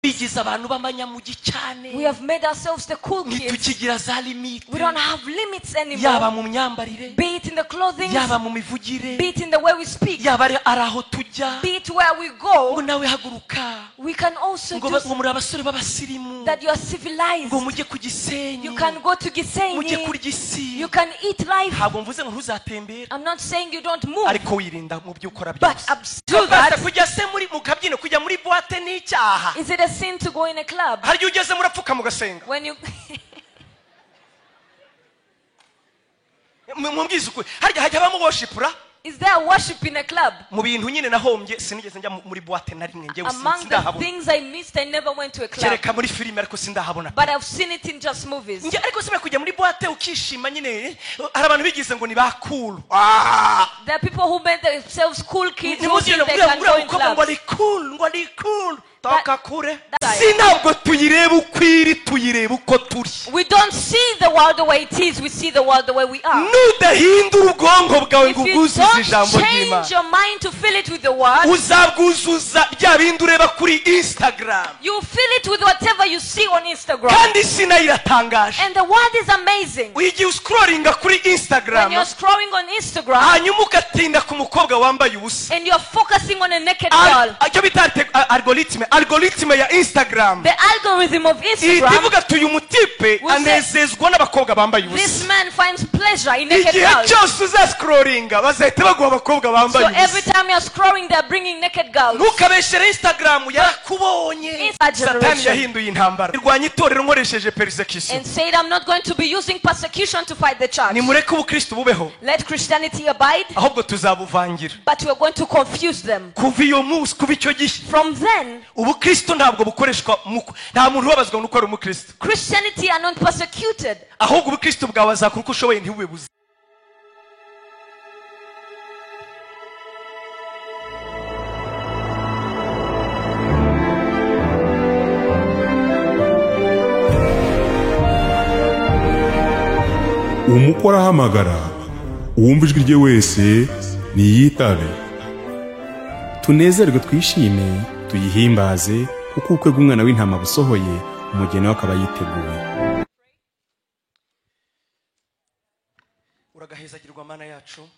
Twigize abantu b'abanyamugi cyane. We have made ourselves the cool kids. Ntitukigira za limite. We don't have limits anymore. Yaba mu myambarire, Be it in the clothing, yaba mu mivugire, be it in the way we speak, yaba ari aho tujya. be it where we go. Ngo nawe haguruka. We can also Ngo do ngo muri abasore b'abasirimu. that you are civilized. Ngo mujye ku Gisenyi. You can go to Mujye Gisenyi. kurya isi. You can eat life. Ntabwo mvuze ngo ntuzatembere. I'm not saying you don't move, Ariko wirinda mu byo ukora but byose. do that. Kujya se muri mu kabyiniro, kujya muri boîte ni icyaha. Is it a sin to go in a club? Hari igihe ugeze murapfuka mugasenga. When you Mumbwize ukuri. Harya hajya habamo worship ra? Is there worship in a club? Mu bintu nyine nahombye sinigeze njya muri boîte na rimwe njyewe Among the sindahabona. things I missed, I never went to a club. Kereka muri filime ariko sindahabona. But I've seen it in just movies. Njye ariko sima kujya muri boîte ukishima nyine, hari abantu bigize ngo ni ba cool. There are people who made themselves cool kids who Nimuzi think they uriya can go in mukobwa ngo clubs. ari cool, ngo ari cool. Toka kure. That- Si ntabwo tuyireba uko iri, tuyireba uko turi. We don't see the world the way it is, we see the world the way we are. Nudahindura ubwonko bwawe If ngo you ubwuzuze don't ijambo ry'Imana, change your mind to fill it with the word, uzabwuzuza bya bindi ureba kuri Instagram. you fill it with whatever you see on Instagram. Kandi isi nayo iratangaje. And the world is amazing. Igihe uscrollinga kuri When Instagram, you're scrolling on Instagram hanyuma ugatinda ku mukobwa wambaye ubusa, and you're focusing on a naked girl, icyo bita algorithm ya Instagram, the algorithm of ihita Instagram, ivuga ati uyu mutipe will say, anezezwa n'abakobwa bambaye this ubusa. man finds pleasure in naked Igihe girls. cyose uzascrollinga bazahita baguha abakobwa So bambaye every ubusa. time you're scrolling, they're bringing naked girls. Ntukabeshere Instagram yarakubonye. It's a Satani generation. yahinduye intambara. Irwanya itorero nkoresheje persecution. And said, I'm not going to be using persecution to fight the church. Nimureke ubukristo bubeho, Let Christianity abide, ahubwo tuzabuvangira. but we're going to confuse them. Kuva iyo munsi, kuva icyo gihe, From then, ubukristo ntabwo bukoreshwa, nta muntu ubabazwa nuko ari umukristo. Christianity are not persecuted. Ahubwo ubukristo bwawe azakora uko ushoboye ntibube buzima. Umukwe arahamagara, uwumva ijwi rye wese niyitabe. Tunezerwe twishime, tuyihimbaze, kuko ubukwe bw'umwana w'intama busohoye, umugeni we akaba yiteguye. Uragahezagirwa Mana yacu,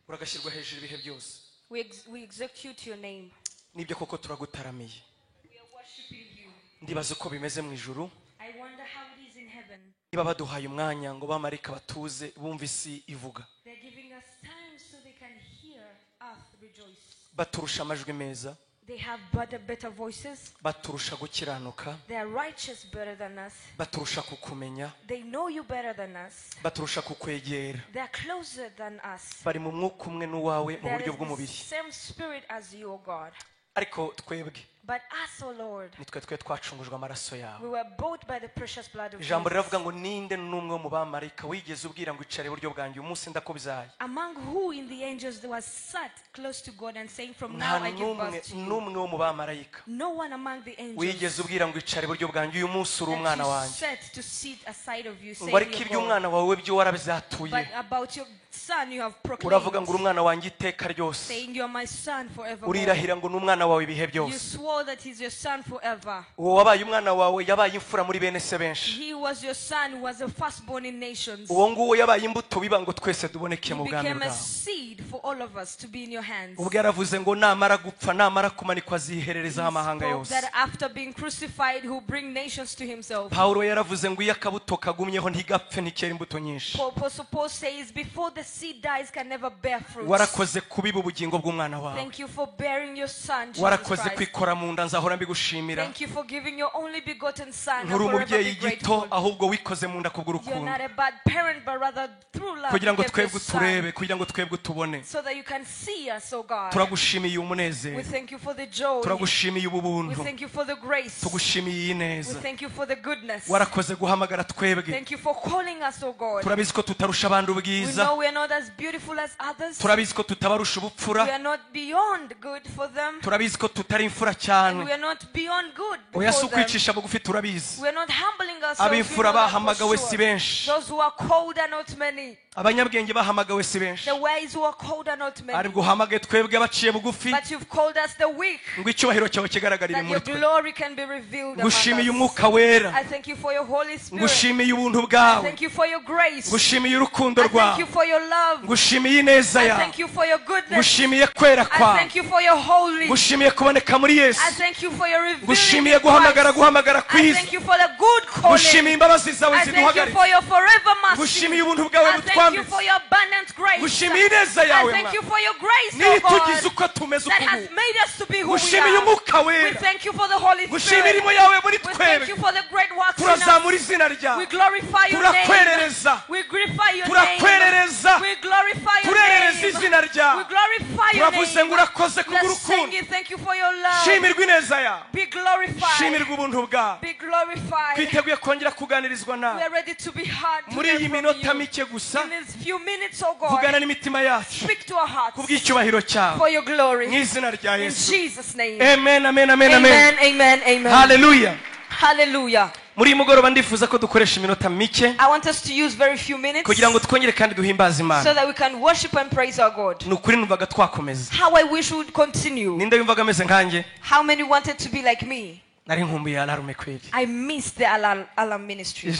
uragashyirwa hejuru ibihe byose. We execute your name. Nibyo koko turagutaramiye. We are worshiping you. Ndibaza uko bimeze mu ijuru. I wonder how it is in heaven. Niba baduhaye umwanya ngo bamarika batuze bumve isi ivuga. They're giving us time so they can hear us rejoice. Baturusha amajwi meza. They have better voices. Baturusha gukiranuka. They are righteous better than us. Baturusha kukumenya. They know you better than us. Baturusha kukwegera. They are closer than us. Bari mu mwuka umwe n'uwawe mu There buryo is the bw'umubiri. same spirit as you, O God. Ariko twebwe But us, O Lord, nitwe twe twacungujwe amaraso yawe. we were bought by the precious blood of Ijambo Jesus. riravuga ngo ninde n'umwe mu bamarayika wigeze ubwira ngo icare iburyo bwanjye umunsi ndakubyaye. Among who in the angels there was sat close to God and saying, from Nta now I give birth to you. n'umwe wo mu bamarayika No one among the angels wigeze ubwira ngo icare iburyo bwanjye uyu munsi uri that umwana you wanjye. set to sit aside of you, saying, Ngo ariko "You're iby'umwana God." wawe byo warabyatuye. But about your son you have Uravuga ngo uri proclaimed, umwana wanjye iteka ryose. saying, you are my son forevermore. Urirahira ngo ni umwana wawe ibihe You byose. swore that he's your son forever. Uwo wabaye umwana wawe yabaye imfura muri bene se benshi. He was your son who was the firstborn in nations. Uwo nguwo yabaye imbuto biba ngo twese tuboneke He mu bwami became a bwawe. seed for all of us to be in your hands. Ubwo yaravuze ngo namara gupfa namara kumanikwa He azihererezaho amahanga spoke yose. that after being crucified, he will bring nations to himself. Pawulo yaravuze ngo iyo akabuto kagumyeho ntigapfe ntikera imbuto nyinshi. Apostle Paul says, before the seed dies, can never bear fruit. Warakoze kubiba ubugingo bw'umwana wawe. Thank you for bearing your son, Jesus Warakoze Christ. kwikora mu nda nzahora mbigushimira. Thank you for giving your only begotten son. I'll Nturi forever umubyeyi be gito grateful. ahubwo wikoze mu nda You're kubw'urukundo. not a bad parent, but rather through love Kugira you ngo gave your twebwe son uturebe, kugira ngo twebwe utubone. so that you can see us, oh God. Turagushimiye We umunezero. thank you for the joy. Turagushimiye ubu We buntu. thank you for the grace. Tugushimiye iyi We neza. thank you for the goodness. Warakoze guhamagara twebwe. Thank you for calling us, oh God. Turabizi ko tutarusha abandi We ubwiza. know we are not as beautiful as others. Turabizi ko tutabarusha We ubupfura. are not beyond good for them. Turabizi ko tutari imfura And cyane. we are not beyond good Oya si before them. ukwicisha bugufi turabizi. We are not humbling ourselves. We Ab'imfura know that for bahamagawe si sure. benshi. Those who are called are not many. Abanyabwenge bahamagawe si benshi. The wise who are are called are not many. Aribwo uhamagaye twebwe abaciye bugufi But you've called us the weak, ngo icyubahiro cyawe kigaragarire that muri your twe. glory can be revealed among Ngushimiye us. umwuka wera. I thank you for your Holy Spirit. Ngushimiye ubuntu I bwawe. thank you for your grace. Ngushimiye urukundo I thank rwawe. you for your love. Ngushimiye ineza I yawe. thank you for your goodness. Ngushimiye kwera I kwawe. thank you for your holy. Ngushimiye kuboneka muri Yesu. I thank you for your revealing Ngushimiye in guhamagara Christ. guhamagara I kwiza. thank you for the good calling. Ngushimiye imbabazi zawe I thank you ziduhagarika. for your forever mercy. Ngushimiye ubuntu bwawe I thank you butwambitse. for your abundant grace. Ngushimiye ineza I yawe thank Mana. you for your grace, Niyo oh itugize God, uko tumeze that uku has nguku. made us to be who we Ngushimiye are. umwuka We wera. thank you for the Holy Ngushimiye Spirit. imirimo yawe muri We thank twebwe. you for the great works in us. Turazamura izina We ryawe. glorify your name. Turakwerereza. We glorify your name. Turakwerereza. We glorify your Turerereza name. izina ryawe. We glorify your Turavuze name. ngo urakoze We are kubw'urukundo. saying thank you for your love. Shimirwa ineza yawe. Be glorified. Shimirwa ubuntu bwawe. Be glorified. Twiteguye kongera kuganirizwa We nawe are ready to be heard to muri hear iyi from minota you. mike gusa. In these few minutes, oh God, Vugana n'imitima yacu speak to our hearts kubw'icyubahiro cyawe for your glory. mu izina rya In Yesu. Jesus' name. Amen, amen, amen, amen. Amen, amen, amen. Haleluya. Hallelujah. Muri uyu mugoroba ndifuza ko dukoresha iminota mike I want us to use very few minutes kugira ngo twongere kandi duhimbaze so Imana. that we can worship and praise our God. Ni ukuri numvaga twakomeza. How I wish we would continue. Ninde yumvaga ameze nkanjye? How many wanted to be like me? Nari nkumbuye alarme kweli. I missed the alarm ministry.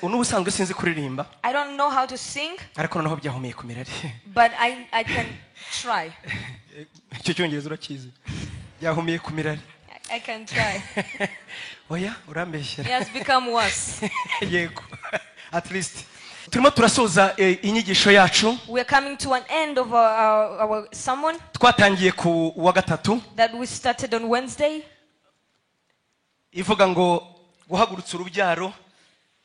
N'ubusanzwe sinzi kuririmba, I don't know how to sing, ariko noneho byahumiye ku mirari. but I can try. Icyo cyongereza urakizi. Byahumiye ku mirari. I can try. Oya, urambeshyera. It has become worse. Yego. At least turimo turasoza inyigisho yacu. We are coming to an end of our sermon Twatangiye ku wa gatatu that we started on Wednesday. Ivuga ngo guhagurutsa urubyaro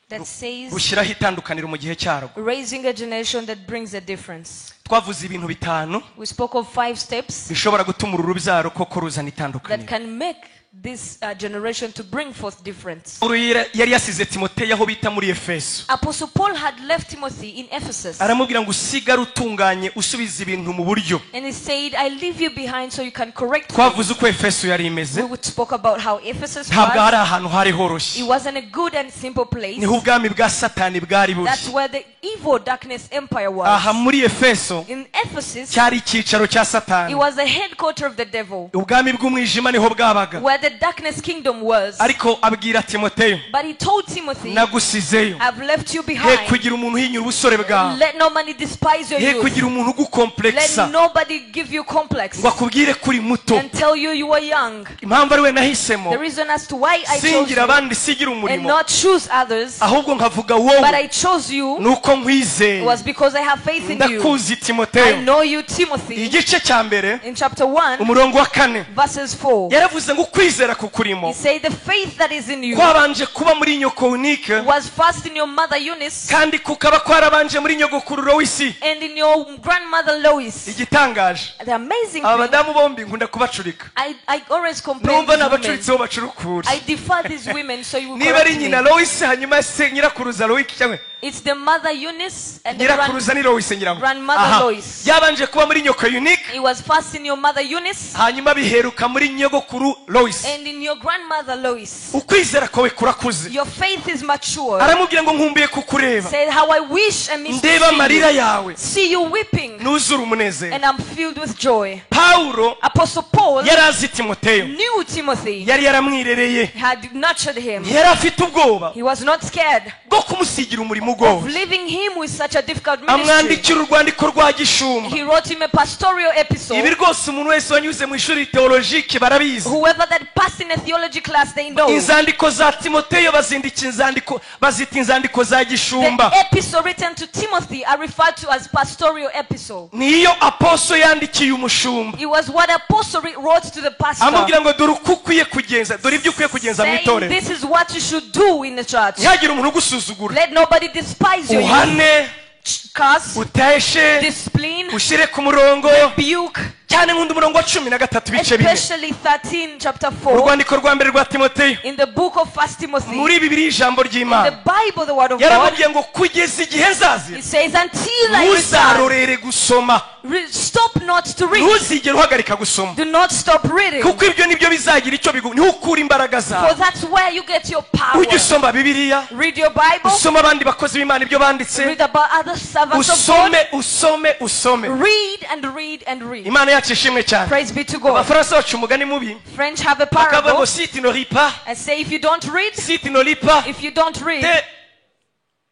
That says rushyiraho itandukaniro mu gihe cyarwo. raising a generation that brings a difference. Twavuze ibintu bitanu We spoke of 5 steps bishobora gutuma uru rubyaro koko ruzana that itandukaniro. can make this generation to bring forth difference. Pawulo yari yasize Timoteyo aho bita muri Efeso. Apostle Paul had left Timothy in Ephesus. Aramubwira ngo usigare utunganye usubiza ibintu mu buryo. And he said, I leave you behind so you can correct Twavuze uko Efeso yari imeze. We spoke about how Ephesus Ntabwo hari was. ahantu hari horoshye. It wasn't a good and simple place. Niho ubwami bwa Satani bwari buri. That's where the evil darkness empire was. Aha muri Efeso In Ephesus, cyari icyicaro cya Satani. it was the headquarters of the devil, Ubwami bw'umwijima niho bwabaga. where the darkness kingdom was. Ariko abwira Timoteyo, But he told Timothy, nagusizeyo. I've left you He behind. kugira umuntu uhinyura ubusore bwawe. Let no money despise your He youth. kugira umuntu ugukompleksa Let nobody give you complex ngo akubwire ko uri muto. and tell you you are young. Impamvu ari we nahisemo The reason as to why I chose singira you abandi sigira and umurimo not choose others, ahubwo nkavuga but wowe I chose you nuko nkwizeye. was because I have faith in you. Ndakuzi I Timoteyo. know you, Timothy. Igice cya mbere In chapter 1, umurongo wa 4 verses 4, yaravuze ngo ukwizera kukurimo he said, the faith that is in you kwabanje kuba muri nyoko Eunike was first in your mother Eunice kandi kukaba kwarabanje muri nyogokuru Loisi. and in your grandmother Lois. Igitangaje, The amazing thing, abadamu bombi nkunda kubacurika. I always compare Numva these women. nabacuritseho bacurukura. I defer these women so you will Niba ari correct nyina me. Loisi hanyuma se nyirakuruza Loiki cyangwa It's the mother Eunice and the nyirakuruza ni Loisi ngira ngo. grandmother Aha. Lois. Yabanje kuba muri nyoko Eunike It was first in your mother Eunice hanyuma biheruka muri nyogokuru Loisi. and in your grandmother Lois. Ukwizera kwawe kurakuze. Your faith is mature. Aramubwira ngo nkumbuye kukureba. Said how I wish I miss Ndeba amarira to see you. yawe See you weeping nuzure umunezero. and I'm filled with joy. Pawulo Apostle Paul yari azi Timoteyo. knew Timothy, Yari yaramwirereye. had nurtured him. Yari afite ubwoba He was not scared bwo kumusigira umurimo of ugoye. leaving him with such a difficult ministry. Amwandikira urwandiko rwa gishumba. He wrote him a pastoral Ibi epistle. rwose umuntu wese wanyuze mu ishuri teologike barabizi. Whoever that passed in a theology class, they know. Inzandiko za Timoteyo bazita inzandiko za gishumba. The epistle written to Timothy are referred to as pastoral epistle. Niyo aposo yandikiye umushumba. It was what apostle wrote to the pastor, Amubwira ngo dore uko ukwiye kugenza, dore ibyo ukwiye kugenza mu saying itorero. this is what you should do in the church. Ntihagire umuntu ugusuzugura. Let nobody despise you. Uhane, Curse, uteshe, discipline, ushyire ku murongo, rebuke, Cyane nkunda umurongo wa 13 ibice bine. Especially 13 chapter 4. Urwandiko rwa mbere rwa Timoteyo. In the book of 1 Timothy. Muri Bibiliya ijambo ry'Imana. In the Bible, the word of God. Yaramubwiye ngo kugeza igihe nzazira. He says until I return. Ntuzarorere gusoma. Stop not to read. Ntuzigere uhagarika gusoma. Do not stop reading. Kuko ibyo nibyo bizagira icyo bigu ntukure imbaraga zawe. For that's where you get your power. Ujye usoma Bibiliya. Read your Bible. Usome abandi bakozi b'Imana ibyo banditse. Read about other servants of God. Usome, usome, usome. Read and read and read. Imana yacu ishimwe cyane. Praise be to God. Abafaransa baca umugani mubi. French have a Bakavuga ngo parable. si tu ne ris pas. And say if you don't read. Si tu ne lis pas. If you don't read.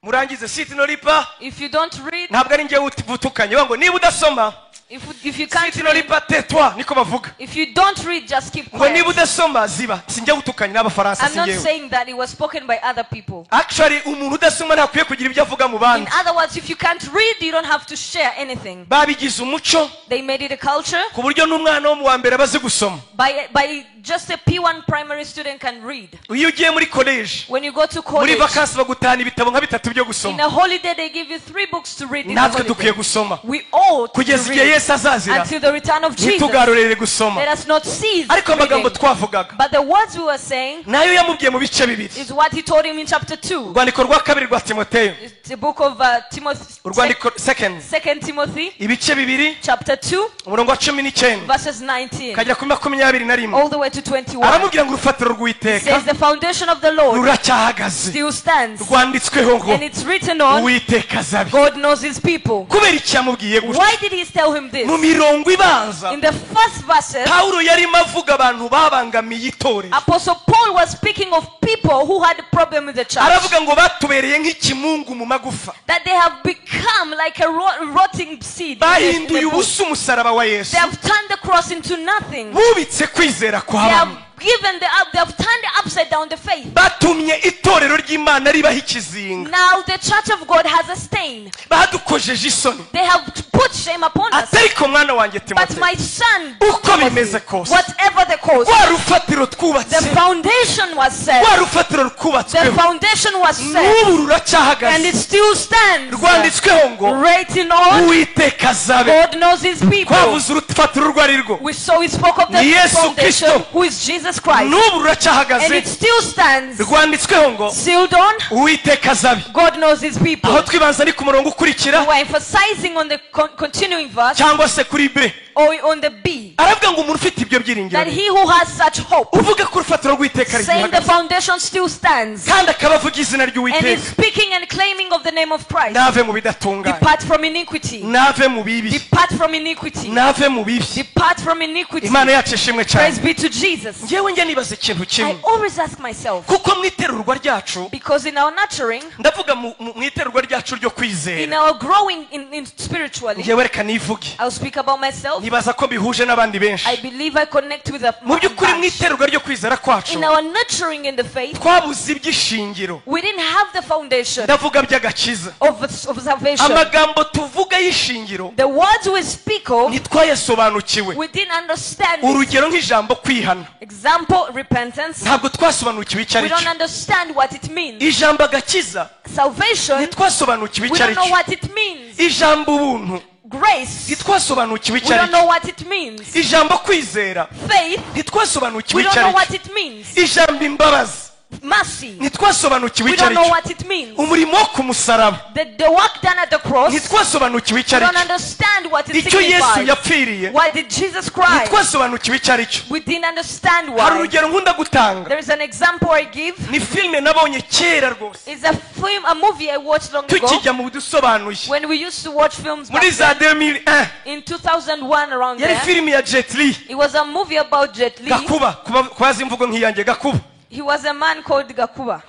Murangize si tu ne lis pas. If you don't read. Ntabwo ari njyewe utukanye ngo niba udasoma. If you can't si tu ne lis pas, tais-toi, niko bavuga. If you don't read, just keep Ngo quiet. niba udasoma ziba. Sinjye utukanye n'abafaransa I'm not sinjyewe. saying that it was spoken by other people. Actually umuntu udasoma ntakwiye kugira ibyo avuga mu bandi. In other words, if you can't read, you don't have to share anything. Babigize umuco. They made it a culture. Ku buryo n'umwana wo mu wa mbere abazi gusoma. By just a P1 primary student can read. Iyo ugiye muri college. When you go to college. Muri vacances bagutana ibitabo nka bitatu byo gusoma. In a holiday they give you 3 books to read in a Natwe holiday. dukwiye gusoma. We ought to Kugeza igihe read. Yesu azazira. Until the return of Jesus. Ntitugarurire gusoma. Let us not cease Ariko amagambo reading. twavugaga. But the words we were saying Nayo yamubwiye mu bice bibiri. is what he told him in chapter 2. Urwandiko rwa kabiri rwa Timoteyo. It's the book of Timothy. Urwandiko second. 2 Timothy. Ibice bibiri. Chapter 2. Umurongo wa 19. Verses 19. Kagera kuri 21. All the way to 21. Aramubwira ngo urufatiro rw'Uwiteka Says the foundation of the Lord ruracyahagaze. still stands. Rwanditsweho ngo And it's written on Uwiteka azabi. God knows his people. Kubera iki yamubwiye gutya? Why did he tell him this? Mu mirongo ibanza In the first verses, Paulo yarimo avuga abantu babangamiye itorero. Apostle Paul was speaking of people who had a problem with the church. Aravuga ngo batubereye nk'ikimungu mu magufa. That they have become like a rotting seed. Bahinduye ubusa umusaraba wa Yesu. They have turned the cross into nothing. Bubitse kwizera kwa They have bamwe. given the up, they have turned upside down the faith. Batumye itorero ry'Imana ribaho ikizinga. Now the church of God has a stain. Badukojeje isoni. They have put shame upon us. Atariko mwana wanjye But Timoteyo. my son, Uko bimeze kose. whatever the cause, Rwa rufatiro twubatse. the foundation was set. Rwa rufatiro rwubatsweho. The foundation was set. N'ubu ruracyahagaze. And it still stands. Rwanditsweho ngo Written on Uwiteka azabe. God knows his people. Twavuze urufatiro urwo ari rwo. We saw he spoke of the Ni Yesu foundation, Kristo. who is Jesus Christ. N'ubu ruracyahagaze. And it still stands. Rwanditsweho ngo Sealed on Uwiteka azabe. God knows his people. Aho twibanza ni ku murongo ukurikira. We were emphasizing on the continuing verse. Cyangwa se kuri B. Or on the B. Aravuga ngo umuntu ufite ibyo byiringiro. That he who has such hope. Uvuga ko urufatiro rw'Uwiteka Saying the foundation still stands. Kandi akaba avuga izina ry'Uwiteka. And is speaking and claiming of the name of Christ. Nave mu bidatunganye. Depart from iniquity. Nave mu bibi. Depart from iniquity. Nave mu bibi. Depart from iniquity. Imana yacu ishimwe cyane. Praise be to Jesus. Njyewe njye nibaza ikintu kimwe. I always ask myself. Kuko mu iterurwa ryacu. Because in our nurturing. Ndavuga mu iterurwa ryacu ryo kwizera. In our growing in spiritually. Njyewe reka nivuge. I'll speak about myself. Nibaza ko bihuje n'abandi benshi. I believe I connect with the Mu by'ukuri mu iterurwa ryo kwizera kwacu. In our nurturing in the faith. Twabuze ibyishingiro. We didn't have the foundation. Ndavuga by'agakiza. Of salvation. Amagambo tuvuga y'ishingiro. The words we speak of. Ntitwayasobanukiwe. We didn't understand. Urugero nk'ijambo kwihana. Example, repentance. Ntabwo twasobanukiwe icyo ari We don't cyo. understand what it means. Ijambo agakiza. Salvation. Ntitwasobanukiwe We icyo ari don't know cyo. what it means. Ijambo ubuntu. Grace. Ntitwasobanukiwe We icyo ari don't know cyo. what it means. Ijambo kwizera. Faith. Ntitwasobanukiwe We icyo don't ari know what cyo. it means. Ijambo imbabazi. Mercy. Ntitwasobanukiwe We icyo don't ari know cyo. what it means. Umurimo wo ku musaraba. The work done at the cross. Ntitwasobanukiwe icyo We ari don't cyo. understand what it Icyo Yesu signifies. yapfiriye. Why did Jesus cry? Ntitwasobanukiwe icyo ari cyo. We didn't understand Hari why. urugero nkunda gutanga. There is an example I give. Ni filime nabonye kera rwose. It's a film, a movie I watched long ago. Tukijya mu dusobanuye. When we used to watch films Muri back za then, 2001. in 2001 around Yari there. filime ya Jet Li. It was a movie about Jet Li. Gakuba, kubaza imvugo nk'iyanjye Gakuba. He was a man called Gakuba.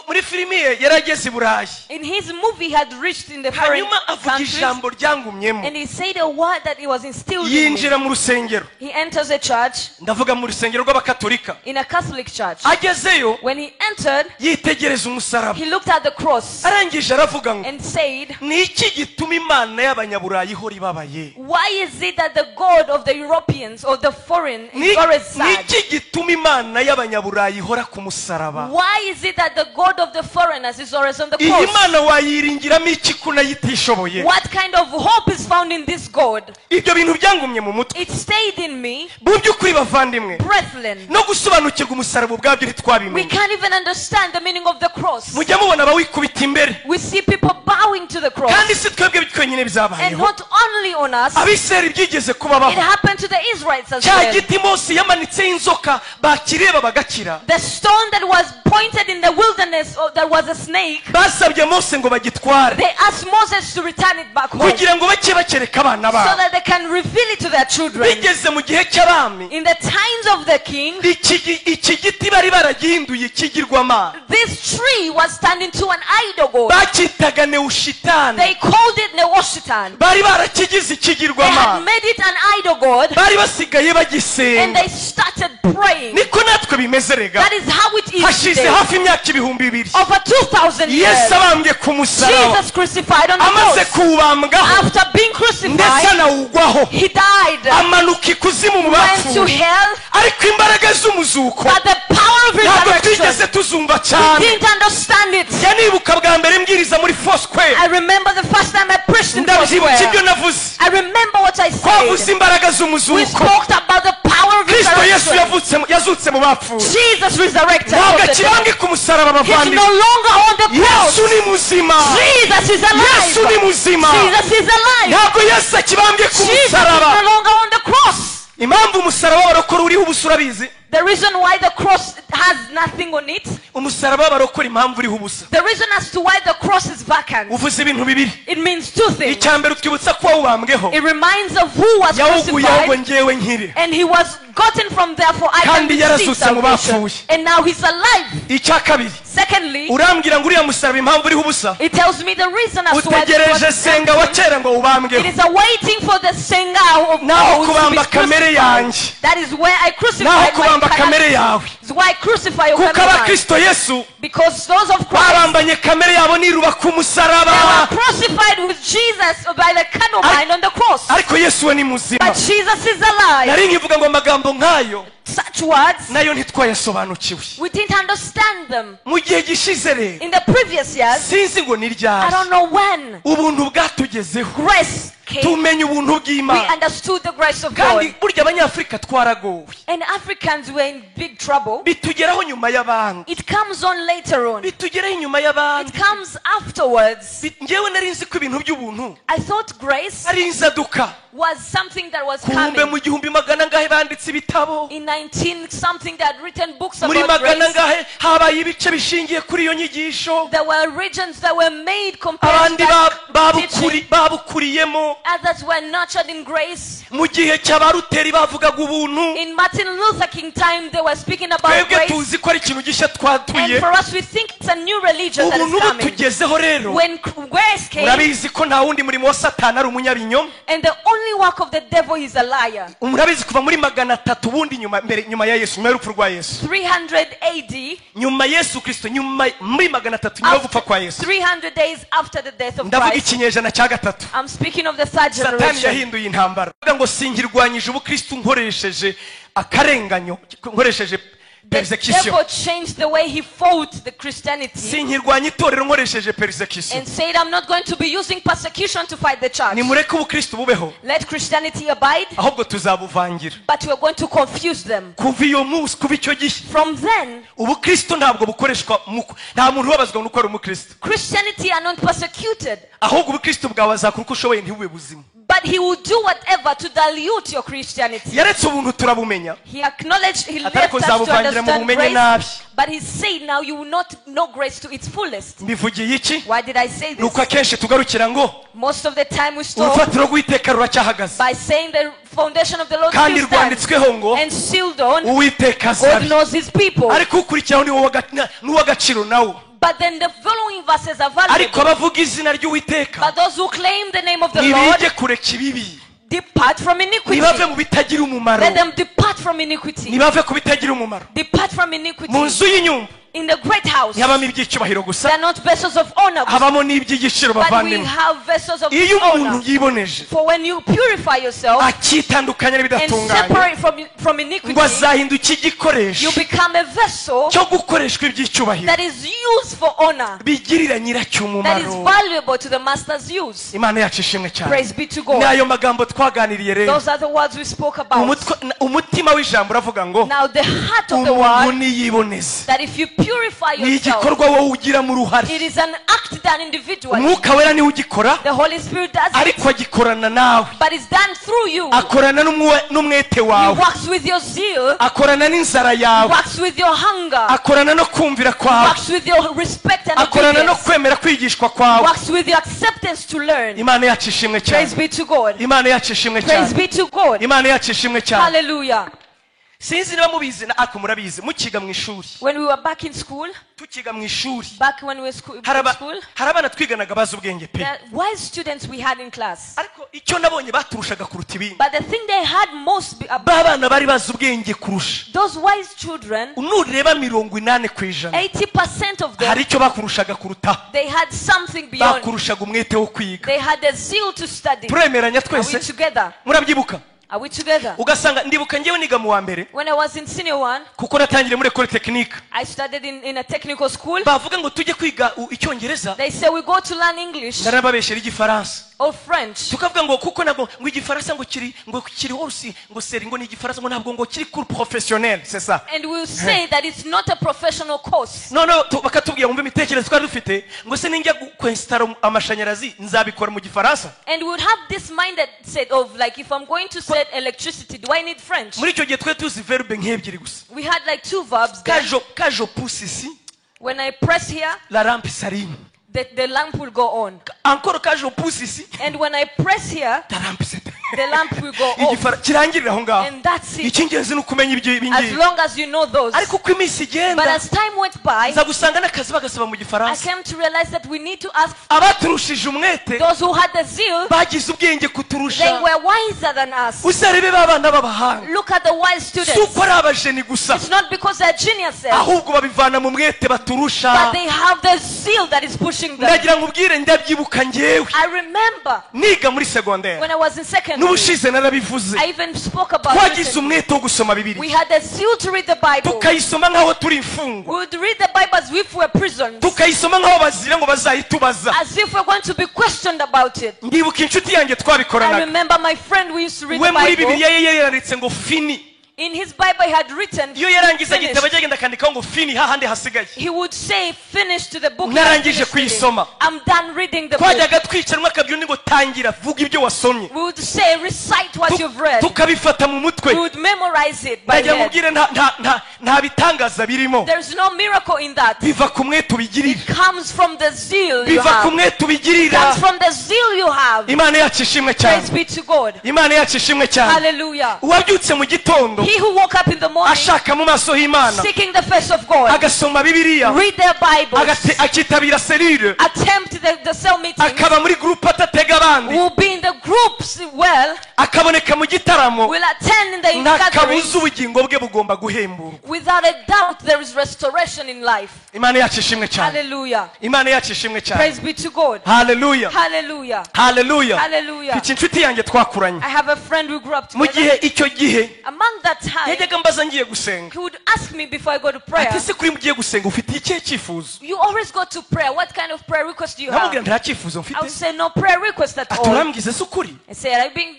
Muri filimi ye yarageze i Burayi. In his movie he had reached in the foreign Hanyuma avuga countries. ijambo ryangumyemo. And he said a word that he was instilled in me. Yinjira mu rusengero. He enters a church. Ndavuga mu rusengero rw'Abakatolika. In a Catholic church. Agezeyo. When he entered, yitegereza umusaraba. He looked at the cross. Arangije aravuga ngo, And said, ni iki gituma Imana y'Abanyaburayi ihora ibabaye? Why is it that the God of the Europeans or the foreign is always sad? Ni iki gituma Imana Imana y'abanyaburayi ihora ku musaraba? Why is it that the God of the foreigners is always on the Iyi cross? Mana wayiringiramo iki ko nayo itishoboye? What kind of hope is found in this God? Ibyo bintu byangumye mu mutwe. It stayed in me. Mu by'ukuri bavandimwe, Brethren, no gusobanukirwa umusaraba ubwabyo we ntitwabimenye. can't even understand the meaning of the cross. Mujya mubona abawikubita imbere. We see people bowing to the cross. Kandi si twebwe twenyine And byabayeho. not only on us, Abisirayeli byigeze kubabaho. it happened to the Israelites as Cya well. giti Mose yamanitseho inzoka bakireba bagakira. The stone that was pointed in the wilderness, that was a snake, Basabye Mose ngo bagitware they asked Moses to return it back home kugira ngo bake bakereka abana so babo. that they can reveal it to their children. Bigeze mu gihe cy'abami, In the times of the king, iki giti bari baragihinduye ikigirwamana. this tree was turned into an idol god. Bacyitaga Newushitani. They called it Nehushtan. Bari barakigize They had ikigirwamana. made it an idol god, Bari basigaye and bagisenga. they started praying. Niko natwe bimeze rega. That is how it is Hashize today. hafi imyaka 2000 Over 2,000 years, Yesu abambwe ku musaraba, Jesus crucified on the amaze cross. kuwubambwaho After being ndetse crucified, anawugwaho, he died, amanuka ikuzimu mu went to bapfuye. hell, Ariko imbaraga z'umuzuko but the power of ntabwo resurrection, twigeze tuzumva we cyane. didn't understand it. Njya nibuka bwa mbere mbwiriza muri Foursquare, I remember the first time I preached in ndabyibuka ibyo Foursquare. navuze. I remember what I Twavuze said. imbaraga We z'umuzuko. spoke about the power of Kristo Yesu resurrection. yazutse mu bapfuye. Jesus resurrected Ntabwo from the dead. akibambwe ku musaraba He's bavandimwe. no longer on the cross. Yesu ni muzima. Jesus is Yesu ni alive. muzima. Jesus is alive. Ntabwo Yesu akibambwe ku Jesus is musaraba. no longer on the cross. Impamvu umusaraba w'abarokore uriho ubusa urabizi? The reason why the cross has nothing on it, Umusaraba w'abarokore impamvu uriho ubusa, the reason as to why the cross is vacant, uvuze ibintu bibiri. it means two things. Icya mbere utwibutsa ko wawubambweho It reminds of who was yawuguyeho ngo crucified, ngewe nkire, and he was gotten from there for I can Kandi receive yarazutse mu salvation. bapfuye. And now he's alive. Icya kabiri, Secondly, urambwira ngo uriya musaraba impamvu uriho ubusa, it tells me the reason as to why the cross utegereje is senga wa empty. kera ngo It wubambweho. is awaiting for the singer of Naho old to be kubamba kamere crucified. yanjye. That is where I Naho crucified my kubamba kamere carnality. yawe. It's why I crucify your Kuko carnal mind. abakristo Yesu Because those of Christ, babambanye kamere yabo niruba ku they musaraba. were crucified with Jesus by the carnal mind on the cross. Ariko Yesu we ni muzima. But Jesus is alive. Nari nkivuga ngo amagambo nk'ayo Such words, nayo ntitwayasobanukiwe. we didn't understand them. Mu gihe gishize rero, In the previous years, sinzi ngo ni I ryari, don't know when, ubuntu bwatugezeho, grace came. tumenya ubuntu We bw'Imana. understood the grace of Kandi God. burya abanyafurika twaragowe. And Africans were in big trouble. Bitugeraho nyuma y'abandi. It comes on later on. Bitugeraho inyuma y'abandi. It comes afterwards. Njyewe nari nzi ko ibintu by'ubuntu I thought grace ari inzaduka. was something that was Kumbe coming. mu 1900 banditse ibitabo. In 19 something they had written books Muri about magana grace. angahe habaye ibice bishingiye kuri iyo nyigisho. There were regions that were made compared to Abandi that teaching. babukuriyemo. Others were nurtured in grace. Mu gihe cy'abaruteri bavugaga ubuntu. In Martin Luther King time, they were speaking about Twebwe grace. tuzi ko ari ikintu gishya twatuye. And for us, we think it's a new religion that is Ubuntu coming. butugezeho rero, When grace came, murabizi ko nta wundi murimo wa Satani ari umunyabinyoma. and the only work of the devil is a liar. Murabizi kuva muri 300 ubundi nyuma mbere nyuma ya Yesu, nyuma y'urupfu rwa Yesu, 300 AD, nyuma Yesu Kristo, nyuma muri 300 nyuma yo gupfa kwa Yesu, 300 days after the death of ndavuga Christ. ikinyejana cya gatatu, I'm speaking of the third Satani generation. yahinduye intambara. Avuga ngo sinkirwanyije ubukristo nkoresheje akarenganyo, nkoresheje The persecution. devil changed the way he fought the Christianity Sinkirwanya itorero nkoresheje persecution. and said, I'm not going to be using persecution to fight the church. Nimureke ubukristo bubeho, Let Christianity abide, ahubwo tuzabuvangira. but we're going to confuse them. Kuva iyo munsi, kuva icyo gihe, From then, ubukristo ntabwo bukoreshwa nta muntu ubabazwa nuko ari umukristo. Christianity are not persecuted, Ahubwo ubukristo bwawe azakora uko ushoboye ntibube buzima. but he will do whatever to dilute your Christianity. Yaretse ubuntu turabumenya. He acknowledged, he left Atari us to kuzabuvangira mu understand bumenye grace, nabi. but he said now you will not know grace to its fullest. Mbivugiye iki? Why did I say this? Nuko akenshi tugarukira ngo Most of the time we stop urufatiro rw'Uwiteka ruracyahagaze, by saying the foundation of the Lord kandi still stands rwanditsweho ngo and sealed on, Uwiteka God azabi. knows his people. Ariko ukurikiraho ni uw'agaciro nawo. But then the following verses are Ariko valuable. abavuga izina ry'Uwiteka But those who claim the name of the Lord ntibige kureka ibibi, depart from iniquity. ntibave mu bitagira umumaro, Let them depart from iniquity. ntibave ku bitagira umumaro. Depart from Mu iniquity. nzu y'inyumba In the great house, ntihabamo iby'icyubahiro gusa, they are not vessels of honor, habamo n'iby'igiciro, but we bavandimwe. have vessels of Iyo umuntu honor. yiboneje, For when you purify yourself akitandukanya and n'ibidatunganye, separate from iniquity, ngo azahinduka igikoresho you become a vessel cyo gukoreshwa iby'icyubahiro that is used for honor, bigirira nyiracyo that is umumaro. valuable to the master's use. Imana yacu ishimwe cyane. Praise be to God. N'ayo magambo twaganiriye rero, Those are the words we spoke about. Umutima w'ijambo uravuga ngo Now, the heart of the umuntu word, niyiboneze, that if you purify ni yourself, igikorwa wowe ugiramo uruhare. it is an act done individually. Umwuka wera niwe ugikora, The Holy Spirit does it, ariko agikorana nawe, but it's done through you. akorana n'umwete He wawe, works with your zeal, akorana n'inzara yawe, works with your hunger, akorana no kumvira kwawe, works with your respect and akorana no obedience, kwemera kwigishwa kwawe. works with your acceptance to learn. Imana yacu ishimwe Praise cyane. be to God. Imana yacu ishimwe Praise cyane. be to God. Imana yacu ishimwe cyane. Hallelujah. Sinzi niba mubizi na ariko murabizi, mukiga mu ishuri, When we were back in school, tukiga mu ishuri, back when we were in hari school, hari abana twiganaga bazi ubwenge pe. the wise students we had in class. Ariko icyo nabonye baturushaga kuruta ibindi, But the thing they had most, ba bana bari bazi ubwenge kurusha, those wise children, nureba 80%, 80% of them, hari icyo bakurushaga kuruta. they had something beyond. Bakurushaga umwete wo kwiga. They had the zeal to study. Turemeranya Are we twese? together? Murabyibuka? Are we together? Ugasanga ndibuka ngewe niga mu wa mbere, When I was in senior one, kuko natangiriye muri école technique, I studied in a technical school. bavuga ngo tujye kwiga icyongereza, They say we go to learn English ndarababeshyera igifaransa, or French. tukavuga ngo kuko ntabwo ngo igifaransa ngo kiri hose ngo seri ngo ni igifaransa ngo ntabwo ngo kiri cours professionnel, c'est ça. And we'll say that it's not a professional course. Noneho bakatubwira, wumva imitekerereze twari dufite, ngo se ninjya kwensitara amashanyarazi nzabikora mu gifaransa? And we would have this mindset of like, if I'm going to set electricity, do I need French? Muri icyo gihe twari tuzi verbe nk'ebyiri gusa. We had like two verbs then. Quand je pousse ici, When I press here, la lampe s'allume. the lamp will go on. Encore quand je pousse ici, And when I press here, la lampe s'éteint. the lamp will go off. Kirangirira aho ngaho. And that's it. Icy'ingenzi ni ukumenya ibyo As ibingibi. long as you know those. Ariko uko iminsi But igenda, as time went by, nza gusanga n'akazi bagasaba mu I gifaransa. came to realize that we need to ask Abaturushije umwete those who had the zeal, bagize ubwenge they kuturusha. were wiser than us. Uzarebe ba bana b'abahanga, Look at the wise si students. uko ari abajeni gusa, It's not because they're geniuses, ahubwo babivana mu mwete baturusha. but they have the zeal that is pushing them. Ndagira ngo ubwire, ndabyibuka ngewe I remember niga muri segonderi, when I was in secondary, n'ubushize narabivuze, I even spoke about twagize it. umwete wo gusoma We Bibiliya, had the zeal to read the Bible. tukayisoma nk'aho turi imfungwa, We would read the Bible as if we were prisoners, tukayisoma nk'aho bazira ngo bazayitubaza. as if we're going to be questioned about it. Ndibuka inshuti yanjye I twabikoranaga, remember my friend, we used to read we the muri Bible. Bibiliya ye yaranditse ngo fini. In his Bible, he had written, Iyo yarangiza igitabo, finished. agenda akandikaho ngo fini hahandi hasigaye. He would say, finish to the book. He had Narangije finished reading. kuyisoma. I'm done reading the book. Twajyaga twicara umwe akabwira undi ngo tangira vuga ibyo wasomye, We would say, recite what you've read. Tukabifata mu mutwe. We would memorize it by Ndagira ngo head. ubwire, nta bitangaza birimo. There's no miracle in that. Biva ku mwete ubigirira. It comes from the zeal you Biva ku have. mwete ubigirira. Comes from the zeal you have. Imana yacu ishimwe cyane. Praise be to God. Imana yacu ishimwe cyane. Hallelujah. Uwabyutse mu gitondo He who woke up in the morning ashaka mu maso h'Imana, seeking the face of God, agasoma Bibiliya, read their Bibles, akitabira cellule, attempt the cell meetings, akaba muri groupe atatega abandi, will be in the groups well, akaboneka mu gitaramo, will attend in the nta gatherings. kabuza ubugingo bwe bugomba guhemburwa. Without a doubt, there is restoration in life. Imana yacu ishimwe cyane. Hallelujah. Imana yacu ishimwe cyane. Praise be to God. Haleluya. Hallelujah. Haleluya. Hallelujah. Mfite inshuti yanjye twakuranye. I have a friend we grew up Mu together. gihe icyo gihe Among that time, yajyaga mbaza ngiye gusenga, he would ask me before I go to prayer, ati se kuri mugiye gusenga ufite ikihe cyifuzo? you always go to prayer. What kind of prayer request do you Nkamubwira have? nta cyifuzo mfite. I would say, no prayer request at Ati all. urambwize se ukuri? I say, are you being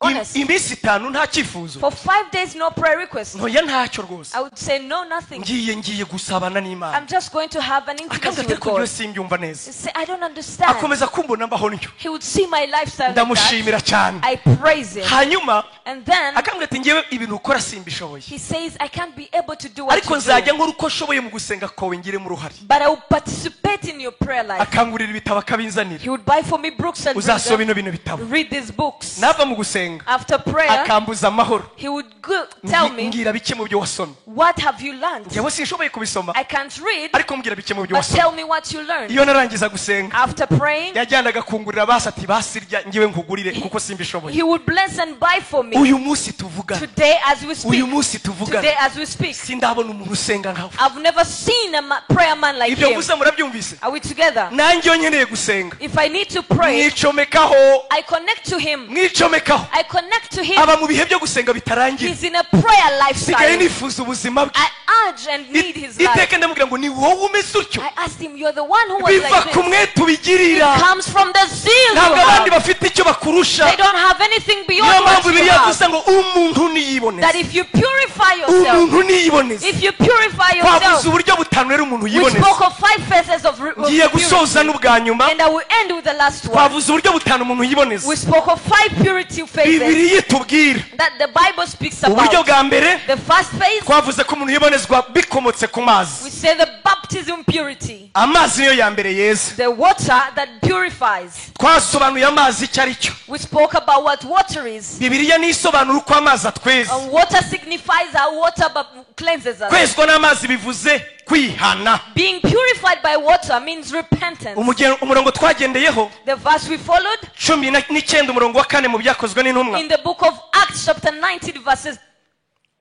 honest? Iminsi 5 nta cyifuzo? For 5 days, no prayer request. Ntoya ntacyo rwose. I would say, no, nothing. Ngiye gusabana n'Imana. I'm just going to have an intimacy Akambwira ati with ariko njyewe God. simbyumva neza. He say, I don't understand. Akomeza kumbona mbaho ntyo. He would see my lifestyle like that. Ndamushimira cyane. I praise him. Hanyuma And then akambwira ati ngewe ibintu ukora simbishoboye, he says, I can't be able to do what ariko you nzajya do, nkora uko nshoboye mu gusenga kwawe ngiremo uruhare. but I will participate in your prayer life. Akangurira ibitabo akabinzanira. He would buy for me books and read Uzasoma them. bino bitabo. Read these books. Nava mu gusenga, gusenga After prayer, akambuza amahoro he would go, tell me, mbwira bike mu byo wasomye what have you learned? njyewe sinshoboye kubisoma I can't read, ariko mbwira bike mu byo but wasomye tell me what you learned. iyo narangiza gusenga After praying, yajyanaga kungurira basi ati basirya ngewe nkugurire kuko simbishoboye he would bless and buy for me. uyu munsi tuvugana Today as we speak, uyu munsi tuvugana today as we speak, sindabona umuntu usenga nkawe I've never seen a prayer man like ibyo him. mvuze murabyumvise Are we together? nanjye iyo nkeneye gusenga If I need to pray, mwicomekaho I connect to him. mwicomekaho I connect to him. aba mu bihe byo gusenga bitarangira He's in a prayer sigaye lifestyle. nifuza ubuzima bwe I urge and need his life. iteka ndamubwira ngo ni wowe umeze utyo I asked him, you're the one who was biva like ku this. mwete ubigirira It comes from the zeal you ntabwo abandi have. bafite icyo bakurusha They don't have anything niyo beyond what mpamvu you bibiliya have. yavuze ngo umuntu niyiboneze That if you purify yourself, umuntu niyiboneze if you purify twavuze yourself, uburyo butanu rero umuntu we yiboneza spoke of 5 phases of ngiye gusoza purity. n'ubwa nyuma And I will end with the last one. twavuze uburyo butanu umuntu yiboneza We spoke of 5 purity phases bibiliya itubwira that the Bible speaks uburyo about. bwa mbere The first phase, twavuze ko umuntu yibonezwa bikomotse ku we mazi say the baptism purity, amazi niyo ya mbere yeza the water that purifies. twasobanuye amazi icyo ari cyo We spoke about what water is. bibiliya niyo isobanura uko amazi atweza And water signifies how water cleanses us. kwezwa n'amazi bivuze kwihana Being purified by water means repentance. Umurongo twagendeyeho The verse we followed 19 umurongo wa 4 mu byakozwe n'intumwa in the book of Acts chapter 19 verses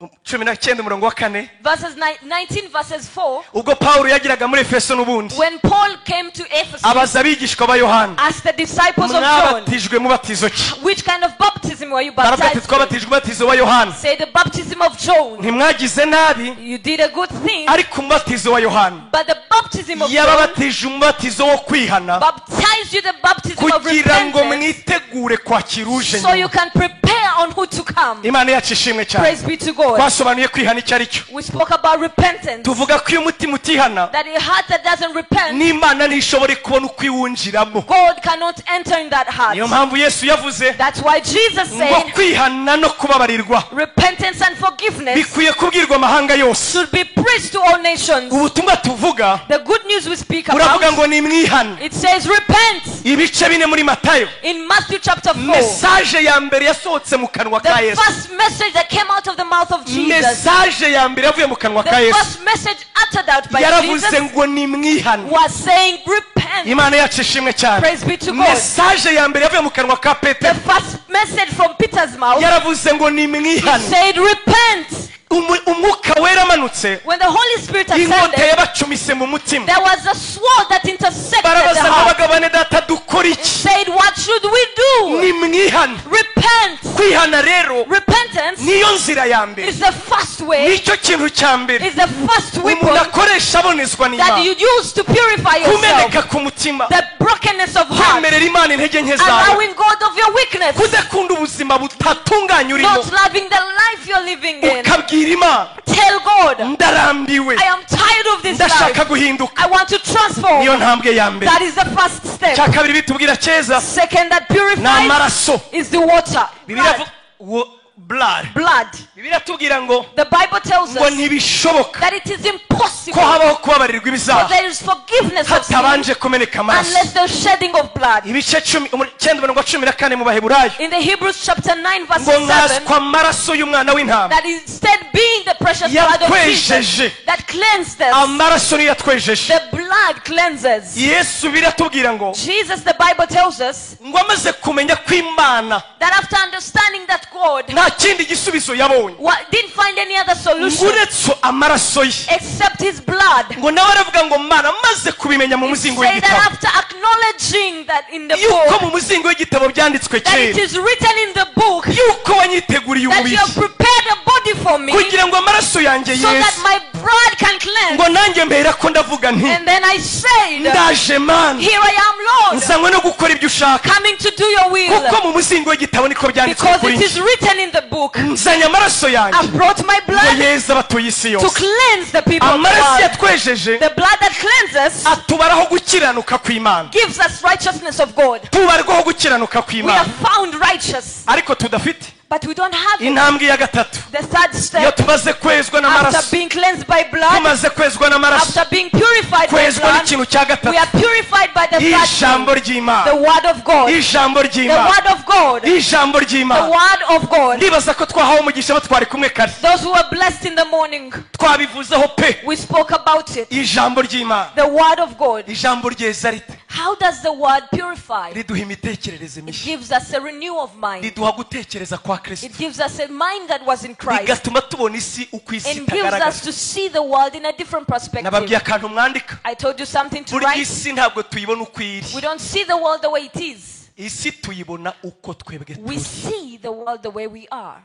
19 umurongo wa 4 verses 19 verses 4, ubwo Paulo yagiraga muri Efeso n'ubundi when Paul came to Ephesus, abaza abigishwa ba Yohana asked the disciples of John, mwabatijwe mubatizo ki which kind of baptism were you baravuga ati baptized with? twabatijwe umubatizo wa Yohana Say the baptism of John. ntimwagize nabi You did a good thing, ariko umubatizo wa Yohana but the baptism of John yababatije umubatizo wo kwihana baptized you the baptism of kugira ngo repentance mwitegure kwakira uje so you can prepare on who to come. Imana yacu ishimwe cyane Praise be to God. twasobanuye kwihana icyo ari cyo We spoke about repentance. tuvuga ko iyo umutima utihana That a heart that doesn't repent, n'Imana ntishobora kubona uko iwunjiramo God cannot enter in that heart. niyo mpamvu Yesu yavuze That's why Jesus ngo said kwihana no kubabarirwa repentance and forgiveness bikwiye kubwirwa amahanga yose should be preached to all nations. ubutumwa tuvuga The good news we speak buravuga about, ngo nimwihane it says repent. ibice bine muri Matayo In Matthew chapter 4, mesaje ya mbere yasohotse mu kanwa ka the Yesu first message that came out of the mouth of Jesus, mesaje ya mbere yavuye mu kanwa ka the Yesu first message uttered out by yaravuze Jesus ngo nimwihane was saying repent. Imana yacu ishimwe cyane Praise be to God. mesaje ya mbere yavuye mu kanwa ka The Petero first message from Peter's mouth, yaravuze ngo he nimwihane said repent. Umwuka wera amanutse When the Holy Spirit inkota ascended, yabacumise mu mutima there was a sword that intersected the barabaza ngo heart. abagabo bane data dukora iki Said, what should we do? nimwihane Repent. kwihana rero Repentance niyo nzira ya mbere is the first way, nicyo kintu cya mbere is the first umuntu weapon akoresha abonezwa that n'Imana you use to purify yourself. kumeneka ku mutima The brokenness of heart, kwemerera Imana intege nke zawe allowing God of your weakness, kudakunda ubuzima butatunganye urimo not loving the life you're living in. ukabwira Imana Tell God, ndarambiwe I am tired of this ndashaka life. guhinduka I want to transform. niyo ntambwe ya mbere That is the first step. cya kabiri bitubwira cyeza Second, that ni purifies amaraso is the water. Bibiliya Blood. blood Blood. Bibiliya tubwira ngo The Bible tells ngo us ntibishoboka that it is ko impossible habaho kubabarirwa for ibizaha there is forgiveness of sin hatabanje kumeneka amaraso unless there's shedding of blood. ibice 9:14 mu Baheburayo In the Hebrews chapter 9 verse ngo 7, nkaswa amaraso y'umwana w'intama that instead being the precious blood of Jesus yatwejeje that cleansed us, amaraso niyo yatwejeje the blood cleanses. Yesu biratubwira ngo Jesus, the Bible tells us ngo amaze kumenya ko Imana that after understanding that God nta kindi gisubizo yabonye didn't find any other ngo solution uretse amaraso ye except his blood, ngo nawe aravuga ngo Mana maze kubimenya mu muzingo say that w'igitabo after acknowledging that in the yuko book, mu muzingo w'igitabo byanditswe that it kera is written in the book yuko wanyiteguriye that you umubiri have prepared a body for me kugira ngo amaraso yanjye so that yeze my blood can cleanse. ngo nanjye mbera ko ndavuga nti And then I said, ndaje Mana here I am, Lord, nzanywe no gukora ibyo ushaka coming to do your will, kuko mu muzingo w'igitabo niko byanditswe because kuri it is njye written in the book. nzanye amaraso yanjye I've brought my ngo blood yeze abatuye isi to yose cleanse the people of the amaraso world. yatwejeje The blood that cleanses atubaraho gukiranuka kw'Imana gives us righteousness of God. tubarwaho gukiranuka We kw'Imana are found righteous, ariko tudafite But we don't have it. Intambwe ya gatatu, The third iyo step, tumaze kwezwa after n'amaraso, being cleansed by blood, tumaze kwezwa n'amaraso, after being purified by kwezwa blood, n'ikintu cya we gatatu, are purified by the third ijambo thing, ry'Imana, the word of God. ijambo The ry'Imana, word of God. ijambo The ry'Imana. word of God. Ndibaza ko twahawe umugisha abo twari kumwe kare, Those who were blessed in the morning, twabivuzeho pe. we spoke about it. Ijambo ry'Imana, The word of God. ijambo ryeza rite? How does the word purify? Riduha imitekerereze It mishya, gives us a renewal of mind. riduha gutekereza kwa Kristo, It gives us a mind that was in Christ. rigatuma tubona isi uko isi And gives itagaragara. us to see the world in a different Nababwiye perspective. akantu mwandika, I told you something to burya write. isi ntabwo tuyibona uko iri, We don't see the world the way it is. isi tuyibona uko twebwe We turi. see the world the way we are.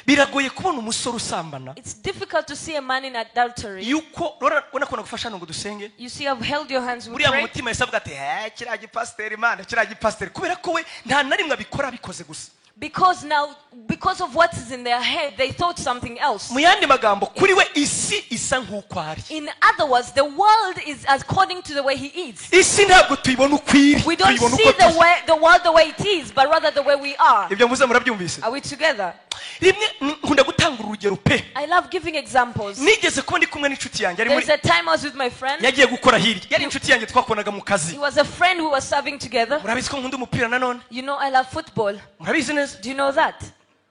Biragoye kubona umusore usambana It's difficult to see a man in adultery. yuko urabona ko nagufasha ngo dusenge. You see, I've held your hands. We Buriya mu pray. mutima yahise avuga ati "Eh, kiriya gipasiteri Imana, kiriya gipasiteri," kubera ko we nta na rimwe abikora abikoze gusa. Because now, because of what is in their head, they thought something else. Mu yandi magambo, kuri we isi isa nk'uko ari. In other words, the world is according to the way he is. Isi ntabwo tuyibona uko iri, We don't tuyibona see uko the turi. way the world the way it is, but rather the way we are. Ibyo mvuze murabyumvise? Are we together? Rimwe nkunda gutanga urugero pe. I love giving examples. Nigeze kuba ndi kumwe n'inshuti yanjye, ari muri There's a time I was with my friend. yagiye gukora hirya, yari inshuti yanjye twakonaga mu kazi. He was a friend we were serving together. Murabizi ko nkunda umupira nanone? You know I love football. Murabizi neza? Do you know that?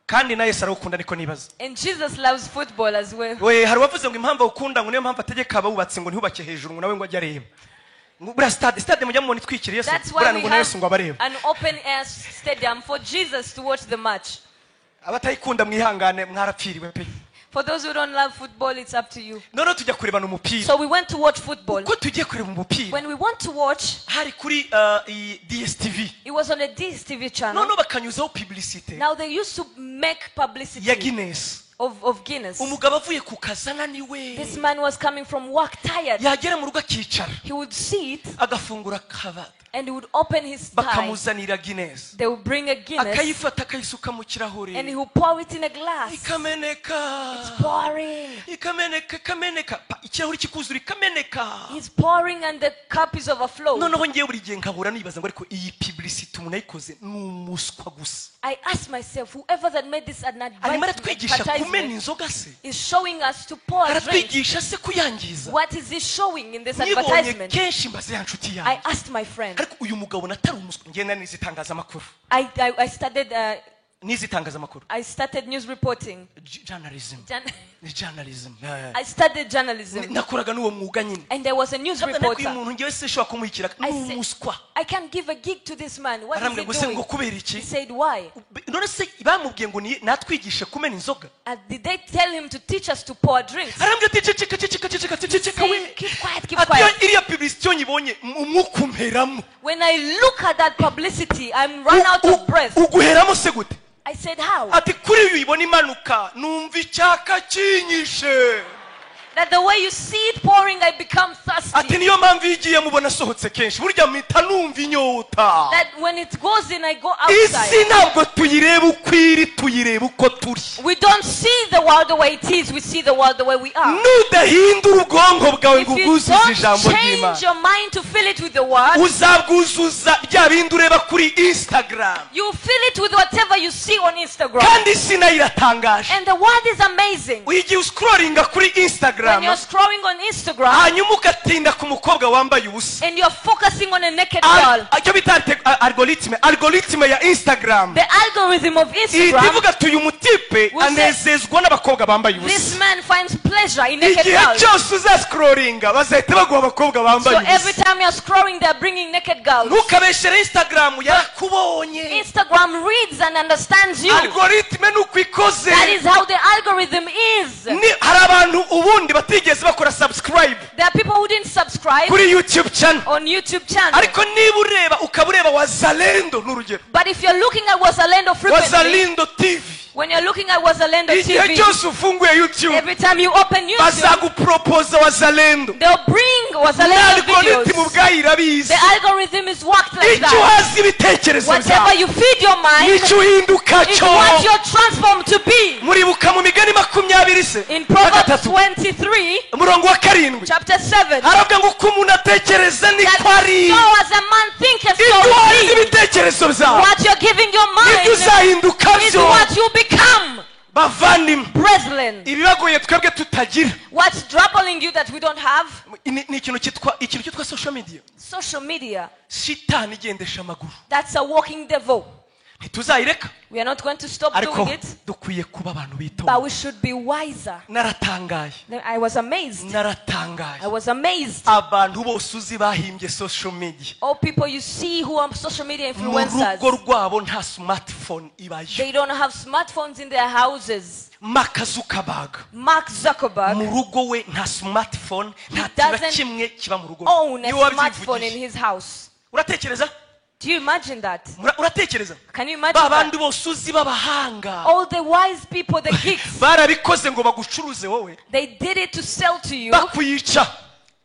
Kandi na Yesu arawukunda, niko nibaza. And Jesus loves football as well. We hari uwavuze ngo impamvu awukunda ngo niyo mpamvu ategeka abubatsi ngo ntihubake hejuru, ngo nawe ngo ajye areba. Ngo buriya stade mujya mubona itwikiriye se, That's why buriya we ngo na Yesu ngo have abarebe. an open air stadium for Jesus to watch the match. Abatayikunda mwihangane, mwarapfiriwe pe. For those who don't love football, it's up to you. Noneho tujya kurebana umupira. So we went to watch football. Uko tugiye kureba umupira, When we want to watch, hari kuri iyi DSTV, it was on a DSTV channel. noneho bakanyuzaho publicité Now they used to make ya publicity Guinness. of Guinness. Umugabo avuye ku kazi ananiwe, This man was coming from work tired. yagera mu rugo akicara, He would sit agafungura akabati, and he would open his tie. bakamuzanira Guinness, They would bring a Guinness akayifata akayisuka mu kirahure, and he would pour it in a glass. ikameneka, Pouring. ikameneka, ikameneka, ikirahuri kikuzura ikameneka. He's pouring and the cup is overflowing. Noneho ngewe buri gihe nkahura nibaza ngo ariko iyi publicity umuntu ayikoze ni umuswa gusa. I ask myself, whoever that made this an Arimo aratwigisha kumena advertisement inzoga se? is showing us to pour a drink. Aratwigisha se kuyangiza? What is he showing in this Nibonye advertisement? kenshi mbaze ya nshuti I yanjye, asked my friend. ariko uyu mugabo natari umuswa, ngenda nize itangazamakuru, I started nize itangazamakuru, I started news reporting. Journalism. Ni journalism. I studied journalism. Nakoraga n'uwo mwuga nyine. And there was a news Ntabwo ariko uyu reporter. muntu ngewe sinshobora kumuhikira, ni I said, umuswa. I can't give a gig to this man. What is Arambwira he ngo se ngo doing? kubera iki? He said, why? None se bamubwiye ngo natwigishe kumena inzoga? Did they tell him to teach us to pour drinks? Arambwira ati ceceka, ceceka, ceceka, ceceka we. Say, keep quiet, keep Ati quiet. iriya publicity yo nyibonye umwuka umperamo. When I look at that publicity, I'm run out of breath. Uguheramo se gute? I said, how? Ati kuri uyu ibona imanuka numva icyaka kinyishe. That the way you see it pouring, I become Ati thirsty. niyo mpamvu iyo igiye mubona asohotse kenshi burya mpita numva inyota. That when it goes in, I go Isi outside. ntabwo tuyireba uko iri, tuyireba uko turi. We don't see the world the way it is, we see the world the way we are. Nudahindura ubwonko bwawe If ngo you ubwuzuze don't ijambo ry'Imana, change your mind to fill it with the word, uzabwuzuza bya bindi ureba kuri Instagram. you fill it with whatever you see on Instagram. Kandi isi nayo iratangaje. And the world is amazing. Igihe uscrollinga kuri When Instagram, you're scrolling on Instagram hanyuma ugatinda ku mukobwa wambaye ubusa, and you're focusing on a naked girl, icyo bita algoritme ya Instagram the algorithm of ihita Instagram, ivuga ati uyu mutipe will say, anezezwa n'abakobwa bambaye this ubusa. man finds pleasure in naked Igihe girls. cyose uzascrollinga bazahita baguha abakobwa So bambaye every ubusa. time you're scrolling, they're bringing naked girls. Ntukabeshere Instagram, yarakubonye. Instagram reads and understands you. Algoritme ni uko ikoze. That is how the algorithm is. Hari abantu ubundi batigeze bakora subscribe There are people who didn't subscribe kuri YouTube channel, on YouTube channel. ariko niba ureba ukaba ureba Wazalendo n'urugero, But if you're looking at Wazalendo frequently, Wazalendo TV, when you're looking at Wazalendo igihe TV, cyose ufunguye YouTube, every time you open YouTube, bazagupropoza Wazalendo. they'll bring Wazalendo Algorithm videos. ubwayo irabizi. The algorithm is worked like Icyo that. uhaza ibitekerezo Whatever byawe you feed your mind nicyo uhinduka is cyo. what you're transformed to be. Muribuka mu migani 23 se In na Proverbs gatatu, 23, umurongo wa 7, chapter 7, haravuga ngo uko umuntu atekereza niko that ari. so as a man thinketh, Ibyo so uhaza is he. ibitekerezo byawe What you're giving your nibyo mind uzahinduka is byo. what you become. become. Bavandimwe, Brethren, ibibagoye twebwe tutagira, what's troubling you that we don't have? Ni ni ikintu cyitwa social media. Social media. Shitani igendesha amaguru. That's a walking devil. Ntituzayireka, We are not going to stop ariko doing it, dukwiye kuba abantu but bitonda. we should be wiser. Naratangaye. Then I was amazed. Naratangaye. I was amazed. Abantu bose uzi bahimbye social media, All people you see who are social media mu influencers, rugo rwabo nta smartphone ibayo. They don't have smartphones in their houses. Mark Zuckerberg, Mark Zuckerberg mu rugo we nta smartphone, nta kintu na doesn't kimwe kiba mu rugo rwe. own a Niwe smartphone in wabyivugiye. His house. Uratekereza? Do you imagine that? Uratekereza? Can you imagine Ba bandi that? bose uzi b'abahanga, All the wise people, the geeks, barabikoze ngo bagucuruze wowe, they did it to sell to you, bakwica,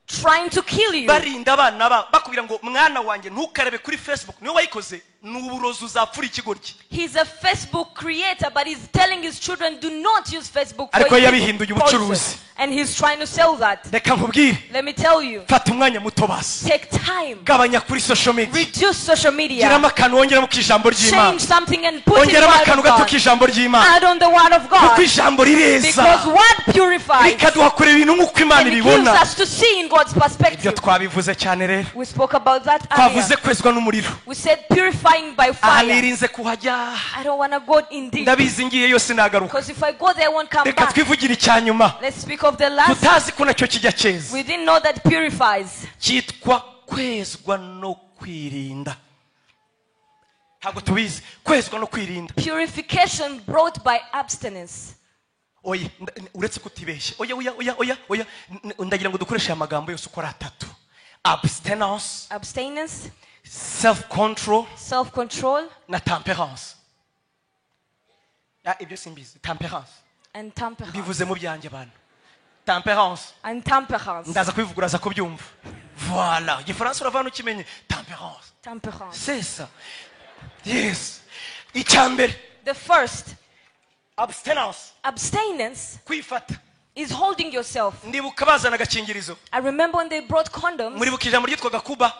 trying to kill you. Barinda abana ba bakubwira ngo mwana wanjye ntukarebe kuri Facebook, niwe wayikoze, ni uburozi, uzapfura ikigoryi. He's a Facebook creator, but he's telling his children, do not use Facebook for Ariko evil yabihinduye poison. ubucuruzi. And he's trying to sell that. Reka nkubwire. Let me tell you, Fata umwanya muto basi. Take time. Gabanya kuri social media. Reduce social media. Giramo akantu wongeramo k'ijambo ry'Imana. Change something and put in Ongeramo word akantu of gato God. k'ijambo ry'Imana, Add on the word of kuko God. ijambo rireza, Because word purifies rikaduha kureba ibintu nk'uko Imana and it gives ibibona. us to see in God's Ibyo perspective. twabivuze cyane rero. We spoke about that Twavuze earlier. kwezwa n'umuriro. We said purifying by Aha fire. nirinze kuhajya. I don't want to go in deep. Ndabizi ngiye yose nagaruka. Because if I go there, I won't come Reka back. twivugire icya nyuma, Let's speak of the last. tutazi ko nacyo kijya cyeza, We didn't know that purifies. Cyitwa kwezwa no kwirinda. Ntabwo tubizi, kwezwa no kwirinda. Purification brought by abstinence. Oya, uretse kutibeshya, oya, oya, oya, oya, oya. Ndagira ngo dukoreshe aya magambo yose uko ari atatu: abstinence, Abstinence, self control, self control, na temperance. Ah, ibyo simbizi, temperance. And temperance. Mbivuze mu byanjye abantu, temperance. And temperance. Ndaza kubivuga, uraza kubyumva. Voilà, igifaransa uravana ukimenye. Temperance. Temperance. C'est ça, yes. Icya mbere, The first, abstinence, abstinence, kwifata. Is holding yourself. Ndibuka bazana agakingirizo. I remember when they brought condoms. Muribuka ijambo ryitwaga kuba?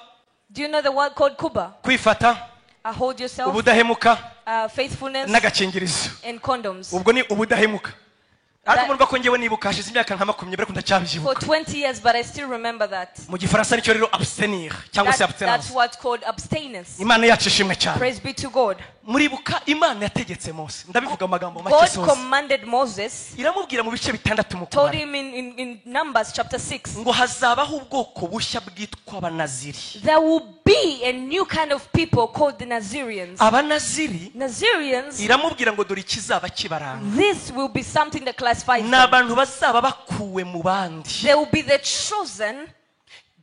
Do you know the word called Kuba? Kwifata, Hold yourself, ubudahemuka, faithfulness, n'agakingirizo. And condoms. Ubwo ni ubudahemuka, ariko murumva ko ngewe nibuka hashize imyaka nka 20, ariko For ndacyabyibuka. 20 years, but I still remember that. Mu gifaransa nicyo rero abstenir cyangwa se That's abstinence. What's called abstinence. Imana yacu ishimwe cyane. Praise be to God. Muribuka Imana yategetse Mose, ndabivuga amagambo make God sose, commanded Moses, iramubwira mu bice 6 mu told Kubara, him in Numbers chapter 6, ngo hazabaho ubwoko bushya bwitwa Abanaziri. There will be a new kind of people called the Nazirians. Abanaziri, Nazirians, iramubwira ngo dore ikizaba kibaranga. This will be something that classifies Ni them. Abantu bazaba bakuwe mu bandi. They will be the chosen,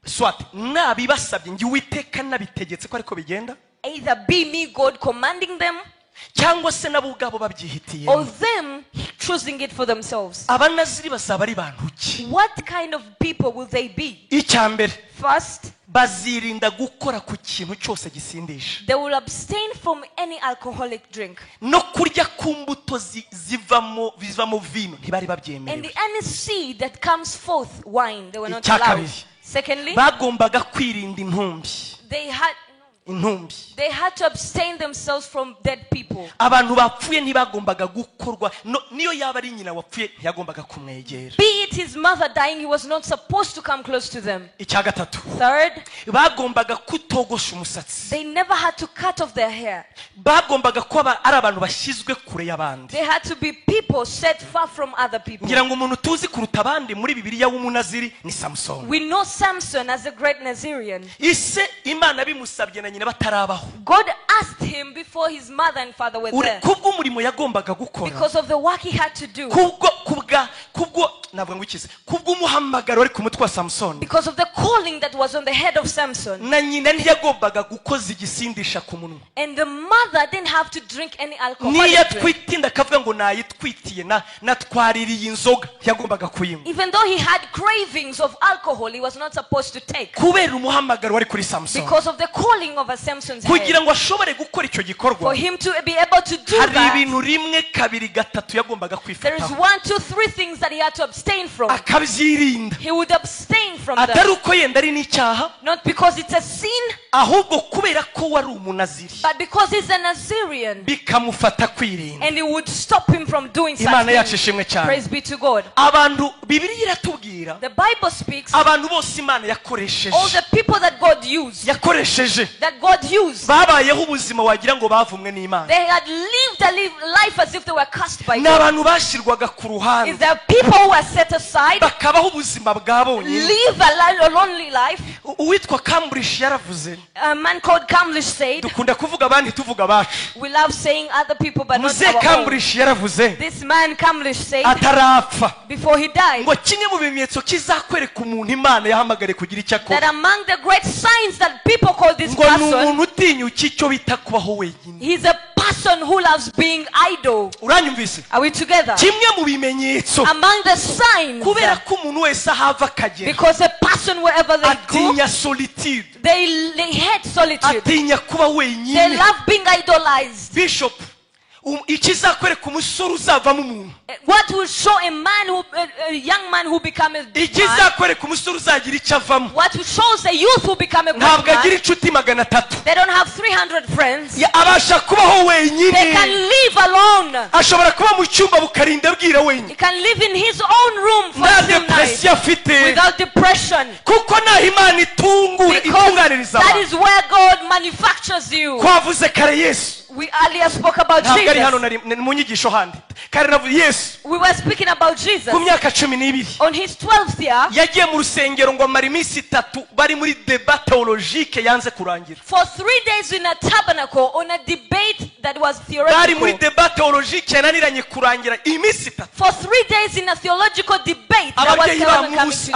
Swat nabibasabye njye Uwiteka nabitegetse ko ariko bigenda, either be me, God, commanding them, cyangwa se nabo ubwabo babyihitiye. Or them choosing it for themselves. Abanaziri bazaba ari bantu ki? What kind of people will they be? Icya mbere, First, bazirinda gukora ku kintu cyose gisindisha, they will abstain from any alcoholic drink. No kurya ku mbuto zivamo zivamo vino ntibari And babyemerewe. Any seed that comes forth wine, they were not Icya allowed. kabiri, Secondly, bagombaga kwirinda intumbi. Intumbi. They had to abstain themselves from dead people. Abantu bapfuye ntibagombaga gukorwa niyo yaba ari nyina wapfuye ntiyagombaga kumwegera. Be it his mother dying, he was not supposed to come close to them. Icya gatatu, Third, bagombaga kutogosha umusatsi. They never had to cut off their hair. Bagombaga kuba ari abantu bashyizwe kure y'abandi. They had to be people set far from other people. Ngira ngo umuntu tuzi kuruta abandi muri Bibiliya w'umunaziri ni Samusoni. We know Samson as a great Nazirian. Ise Imana bimusabye na nyina batarabaho. God asked him before his mother and father were there. Kubw'umurimo yagombaga gukora, Because of the work he had to do. Kubwo kubwa kubwo navuga ngo ikize, kubw'umuhamagaro wari ku mutwe wa Samusoni, Because of the calling that was on the head of Samson. Na nyina ntiyagombaga gukoza igisindisha ku munwa. And the mother didn't have to drink any alcoholic Niyo drink. atwitinda akavuga ngo nayitwitiye na natwaririye inzoga, ntiyagombaga kuyinywa. Even though he had cravings of alcohol, he was not supposed to take. Kubera umuhamagaro wari kuri Samusoni, Because of the calling of a Samson's head. Kugira ngo ashobore gukora icyo gikorwa, For him to be able to do hari that, ibintu rimwe, kabiri, gatatu yagombaga there is kwifataho, one, two, three things that he had to abstain from. Akabyirinda. He would abstain from Atari them. uko yenda ari n'icyaha, Not because it's a sin, Ahubwo kubera ko wari umunaziri. But because he's a Nazirian. Bikamufata kwirinda. And it would stop him from doing such Imana yacu things. ishimwe cyane. Praise be to God. Abantu Bibiliya iratubwira. The Bible speaks. Abantu bose Imana yakoresheje. All the people that God used. Yakoresheje. That God used. Babayeho ubuzima wagira ngo bavumwe n'Imana. They had lived a life as if they were cursed by Ni God. abantu bashyirwaga ku ruhande. Is there people who are set aside? Bakabaho ubuzima bwa bonyine. Live a lonely life. Uwitwa Cambridge yaravuze. A man called Cambridge said. Dukunda kuvuga abandi tuvuga abacu. We love saying other people but not Muze our own. Cambridge yaravuze. This man Cambridge said. Atarapfa. Before he died. Ngo kimwe mu bimenyetso kizakwereka umuntu Imana yahamagare kugira icyo akora. That among the great signs that people call this Ngo ni person. umuntu utinyuka icyo bita kubaho wenyine. He's a person who loves being idle. Uranyumvise? Are we together? Kimwe mu bimenyetso. Among the signs. Kubera ko umuntu wese ahava akagera. Because a person wherever they go, atinya solitude. They hate solitude. Atinya kuba wenyine. They love being idolized. Bishop, ikizakwereka umusore uzavamo umuntu. What will show a man who, a young man who become a man? Ikizakwereka umusore uzagira icyo avamo. What shows a youth who become a great Ntabwo agira man? inshuti 300. They don't have 300 friends. Abasha kubaho wenyine. They can live alone. Ashobora kuba mu cyumba bukarinda bwira wenyine. He can live in his own room for Nta a few nights. depression afite. Without depression. Kuko naho Imana itunganiriza Because that abantu. is where God manufactures you. Twavuze kare Yesu. We earlier spoke about Ntabwo ari hano Jesus. nari mu nyigisho handi. Kare navuze Yesu. We were speaking about Jesus. Ku myaka 12. On his 12th year. Yagiye mu rusengero ngo amara iminsi 3 bari muri débat théologique yanze kurangira. For 3 days in a tabernacle on a debate that was Bari muri theoretical. débat théologique yananiranye kurangira iminsi 3. For 3 days in a theological debate that was coming to its end.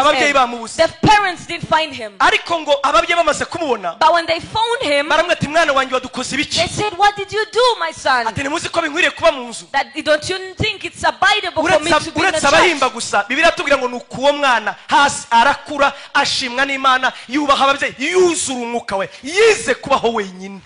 The parents didn't find him. Ariko ngo ababyeyi bamaze kumubona. But when they found him, baramwe ati mwana wanjye wadukoze ibiki? They said, what did you do, my son? Ati ntimuzi ko binkwiriye kuba mu nzu. That don't you think it's abidable for me to be in the Uretse abahimba church? gusa Bibiliya itubwira ngo nuko uwo mwana hasi arakura ashimwa n'Imana yubaha ababyeyi yuzura umwuka we yize kubaho wenyine.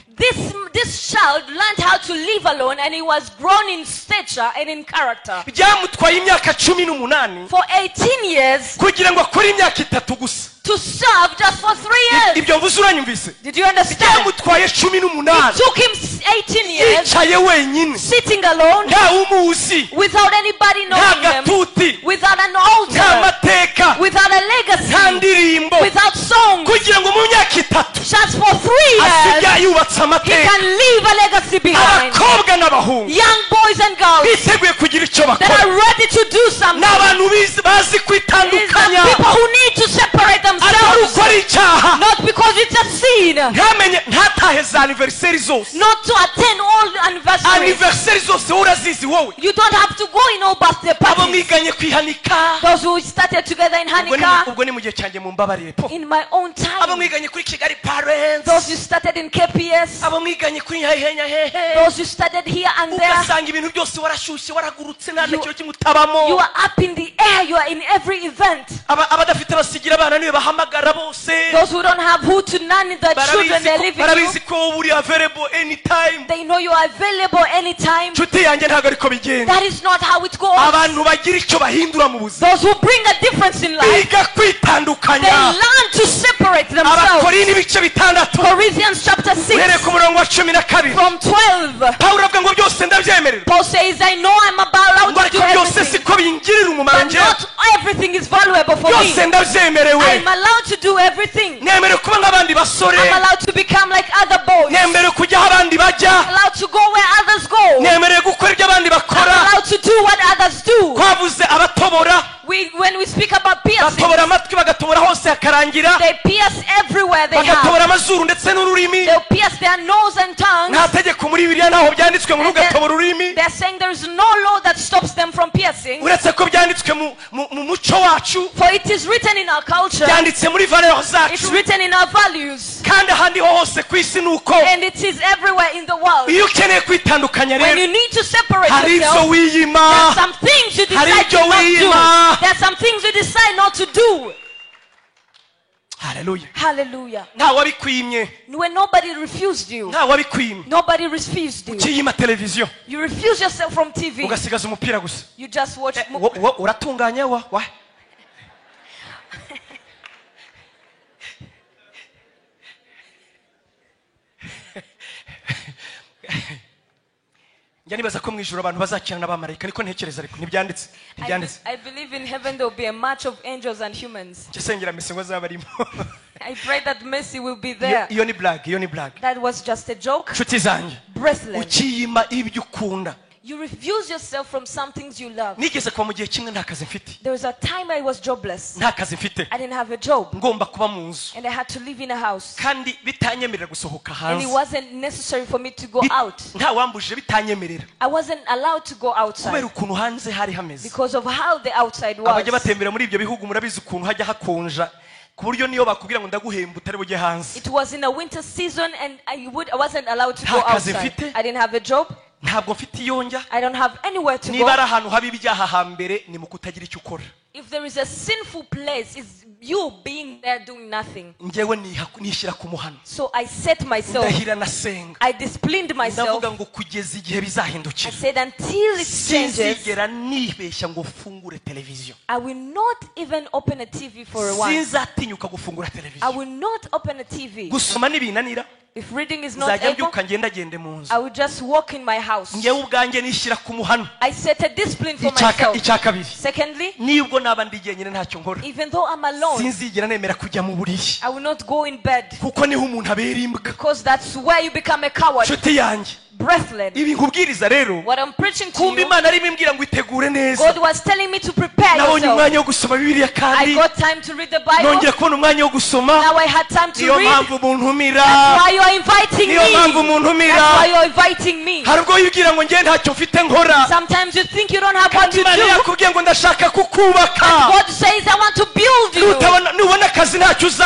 This child learned how to live alone and he was grown in stature and in character. Byamutwaye imyaka 18 For 18 years kugira ngo akore imyaka 3 gusa. To serve just for 3 years. Ibyo mvuze uranyumvise? Did you understand? Byamutwaye 18. It took him 18 years. Yicaye wenyine. Sitting alone. Nta umuzi. Without anybody knowing Nta him. gatuti. Without an altar. Nta mateka. Without a legacy. Nta ndirimbo. Without songs. Kugira ngo mu myaka 3 Just for 3 years. Asigaye yubatse amateka. He can leave a legacy behind. Abakobwa n'abahungu. Young boys and girls. Biteguye kugira icyo bakora. That are ready to do something. N'abantu bazi kwitandukanya. People who need to separate themselves. Atari ukora icyaha. Not because it's a sin. Ntamenye ntatahe za anniversaire zose. Not to attend all anniversaries. Anniversaire zose urazizi wowe. You don't have to go in all birthday parties. Abo mwiganye kwihanika. Those who started together in Hanika. Ubwo ni mu gihe cyanjye mumbabarire po. In my own time. Abo mwiganye kuri Kigali Parents. Those who started in KPS. Abo mwiganye kuri Hehenya hehe. Those who started here and there. Ugasanga ibintu byose warashyushye waragurutse nta kintu kimwe utabamo. You are up in the air, you are in every event. Abadafite basigira abana niwe bahamagara bose. Those who don't have who to nanny their children, they're leaving you. Barabizi ko uri available anytime. They know you are available anytime. Nshuti yanjye ntabwo ariko bigenda. That is not how it goes. Abantu bagira icyo bahindura mu buzima. Those who bring a difference in life. Biga kwitandukanya. They learn to separate themselves. Abakorinto ibice 6. Corinthians chapter 6. Uhereye ku murongo wa 12. From 12. Pawulo avuga ngo byose ndabyemererwa. Paul says, I know I'm about to do byose everything. siko bingirira umumaro But not everything is valuable for me. Byose ndabyemerewe. I'm allowed to do everything. Nemerewe kuba nk'abandi basore. I'm allowed to become like other boys. Nemerewe kujya aho abandi bajya. I'm allowed to go where others go. Nemerewe gukora ibyo abandi bakora. I'm allowed to do what others do. Twavuze abatobora. When we speak about piercing, batobora amatwi bagatobora hose hakarangira. They pierce everywhere they have. Bagatobora amazuru ndetse n'ururimi. They pierce their nose and tongues. Nta tegeko muri Bibiliya ntaho byanditswe ngo ntugatobore ururimi. They're saying there is no law that stops them from piercing. Uretse ko byanditswe mu muco wacu. For it is written in our culture. Byanditse muri valeurs zacu. It's written in our values. Kandi ahandi hose ku isi nuko. And it is everywhere in the world. Iyo ukeneye kwitandukanya rero. When you need to separate hari yourself, ibyo wiyima. there are some things you Hari decide ibyo to not do. wiyima. There are some things you decide not to do. Hallelujah. Hallelujah. Nta wabikwimye. When nobody refused you. Nta wabikwimye. Nobody refused you. Ukiyima televiziyo. You refuse yourself from TV. Ugasigaza umupira gusa. You just watch. Uratunganye wa. Njya nibaza ko mu ijuru abantu bazakina n'abamarayika, niko ntekereza, ariko ntibyanditse, ntibyanditse. I believe in heaven there will be a match of angels and humans. Njye sengera Messi ngo azabe arimo. I pray that Messi will be there. Iyo ni blague, iyo ni blague. That was just a joke. Nshuti zanjye, Brethren, ukiyima ibyo ukunda. you refuse yourself from some things you love. Nigeze kuba mu gihe kimwe nta kazi mfite. There was a time I was jobless. Nta kazi mfite. I didn't have a job. Ngomba kuba mu nzu. And I had to live in a house. Kandi bitanyemerera gusohoka And it hanze. wasn't necessary for me to go out. Nta wambujije, bitanyemerera. I wasn't allowed to go outside. Kubera ukuntu hanze hari hameze. Because of how the outside was. Abajya batembera muri ibyo bihugu murabizi ukuntu hajya hakonja. Ku buryo niyo bakubwira ngo ndaguhemba utari bujye hanze. It was in a winter season and I wasn't allowed to go Nta kazi outside. mfite. I didn't have a job. Ntabwo mfite iyo njya. I don't have anywhere to Niba go. ari ahantu haba ibyaha hambere ni mu kutagira icyo ukora. If there is a sinful place, it's you being there doing nothing. Njyewe nishyira ku muhano. So I set myself. Ndahira nasenga. I disciplined myself. Ndavuga ngo kugeza igihe bizahindukira. I said until it changes, Sinzigera nibeshya ngo mfungure televiziyo. I will not even open a TV for a while. Sinzatinyuka gufungura televiziyo. I will not open a TV. Gusoma nibinanira. If reading is not Nzajya able, mbyuka ngendagende mu nzu. I will just walk in my house. Njyewe ubwanjye nishyira ku muhano. I set a discipline for myself. Icya kabiri. Secondly, nibwo naba ndi jyenyine ntacyo nkora. even though I'm alone, Sinzigera nemera kujya mu buriri. I will not go in bed. Kuko niho umuntu abera imbwa. Because that's where you become a coward. Nshuti yanjye. Brethren, Ibi nkubwiriza rero, what I'm preaching to kumva you, Imana arimo imbwira ngo itegure neza. God was telling me to prepare Nabonye yourself. umwanya wo gusoma Bibiliya I kandi got time to read the Bible. nongera kubona umwanya wo gusoma. Now I had time to Niyo read. mpamvu muntumira. That's why you are inviting Niyo mpamvu me. muntumira. That's why you are inviting me. Hari ubwo wibwira ngo njye ntacyo mfite nkora. Sometimes you think you don't have what Kandi to Imana do. yakubwiye ngo ndashaka kukubaka. God says, I want to build you. Nubona akazi ntacyo If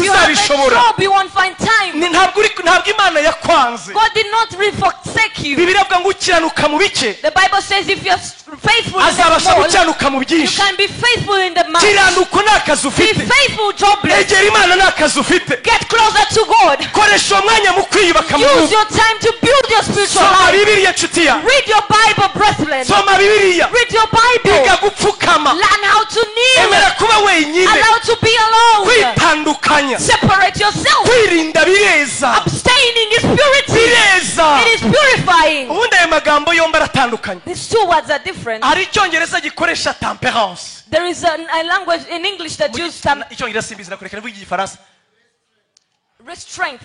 you have a uzabishobora. job, you won't find time. Ntabwo Imana yakwanze. God did not forsake you. Bibiliya ivuga ngo ukiranuka mu bike, The Bible says if you're faithful in the azabasha small, gukiranuka mu you byinshi. can be faithful in the much. Kiranuka ni akazi Be ufite. faithful jobless. Egera Imana ni akazi ufite. Get closer to God. Koresha uwo mwanya mu kwiyubaka mu Use mwuka. your time to build your spiritual Soma life. Bibiliya nshuti yanjye. Read your Bible, brethren. Soma Bibiliya. Read your Bible. Iga gupfukama. Learn how to kneel. Emera kuba wenyine. Allow to be alone. Kwitandukanya. Separate yourself. Kwirinda bireza. Abstaining is purity. Bireza. It is purifying. Ubundi aya magambo yombi aratandukanye. These two words are different. Hari icyongereza gikoresha temperance. There is a language in English that uses Icyongereza simbizi, nakureka mvuge igifaransa. restraint.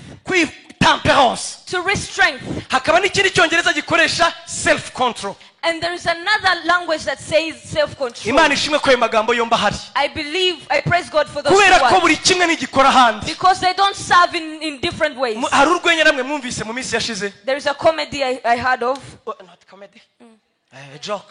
Temperance. To restraint. Hakaba n'ikindi cyongereza gikoresha self control. And there is another language that says self-control. Imana ishimwe ko ayo magambo yombi ahari. I believe, I praise God for those Kubera two ko words. buri kimwe nigikora ahandi. Because they don't serve in different ways. Hari urwenya namwe mwumvise mu minsi yashize. There is a comedy I heard of. Oh, not comedy. A joke.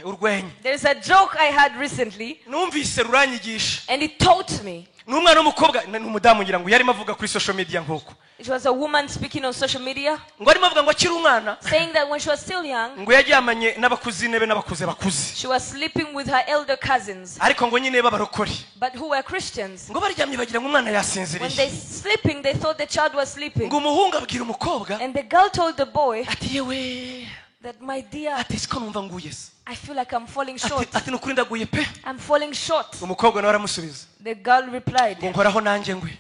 Urwenya. There is a joke I heard recently. Numvise ruranyigisha. And it taught me. N'umwana w'umukobwa, n'umudamu ngira ngo yarimo avuga kuri social media nk'uko. It was a woman speaking on social media. Ngo arimo avuga ngo akiri umwana. Saying that when she was still young, ngo yaryamanye n'abakuzine be n'abakuze bakuze. She was sleeping with her elder cousins. Ariko ngo nyine b'abarokore. But who were Christians. Ngo baryamye bagira ngo umwana yasinziriye. When they sleeping, they thought the child was sleeping. Ngo umuhungu abwira umukobwa. And the girl told the boy. Ati yewe. That my dear, Ati siko numva nguye se. I feel like I'm falling short. Ati nukuri ndaguye pe. I'm falling short. Umukobwa nawe aramusubiza. The girl replied. Ngo nkoraho nanjye ngwe.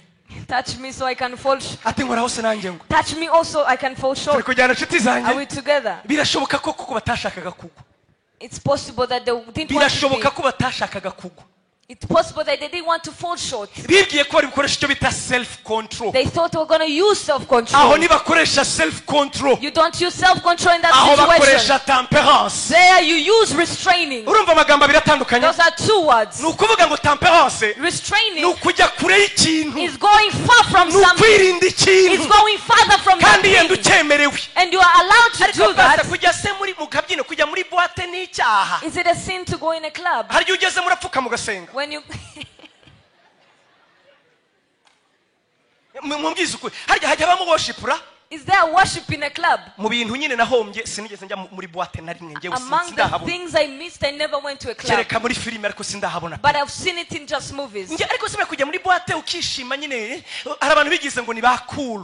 Touch me so I can fall short. Ati nkoraho se nanjye ngwe. Touch me also I can fall short. Turi kujyana inshuti zanjye. Are we together? Birashoboka ko kuko batashakaga kugwa. It's possible that they didn't want to Birashoboka ko batashakaga kugwa. It's possible that they didn't want to fall short. Bibwiye ko bari gukoresha icyo bita self control. They thought they were going to use self control. Aho nibakoresha self control. You don't use self control in that Aho situation. bakoresha temperance. There you use restraining. Urumva amagambo abiri atandukanye? Those are two words. Ni ukuvuga ngo temperance. Restraining. Ni ukujya kure y'ikintu. Is going far from Ni something. ukwirinda ikintu. It's going farther from Kandi yenda that thing. ucyemerewe. And you are allowed to do that. Ariko kujya se muri mu kabyiniro, kujya muri boîte ni icyaha. Is it a sin to go in a club? Hari igihe ugeze murapfuka mugasenga. When you Mumbwize ukuri. Harya hajya habamo worshipura? Is there worship in a club? Mu bintu nyine nahombye sinigeze njya muri boîte na rimwe ngewe Among the sindahabona. things I missed, I never went to a club. Kereka muri filime ariko sindahabona. But I've seen it in just movies. Nge ariko sibe kujya muri boîte ukishima nyine, hari abantu bigize ngo ni ba cool.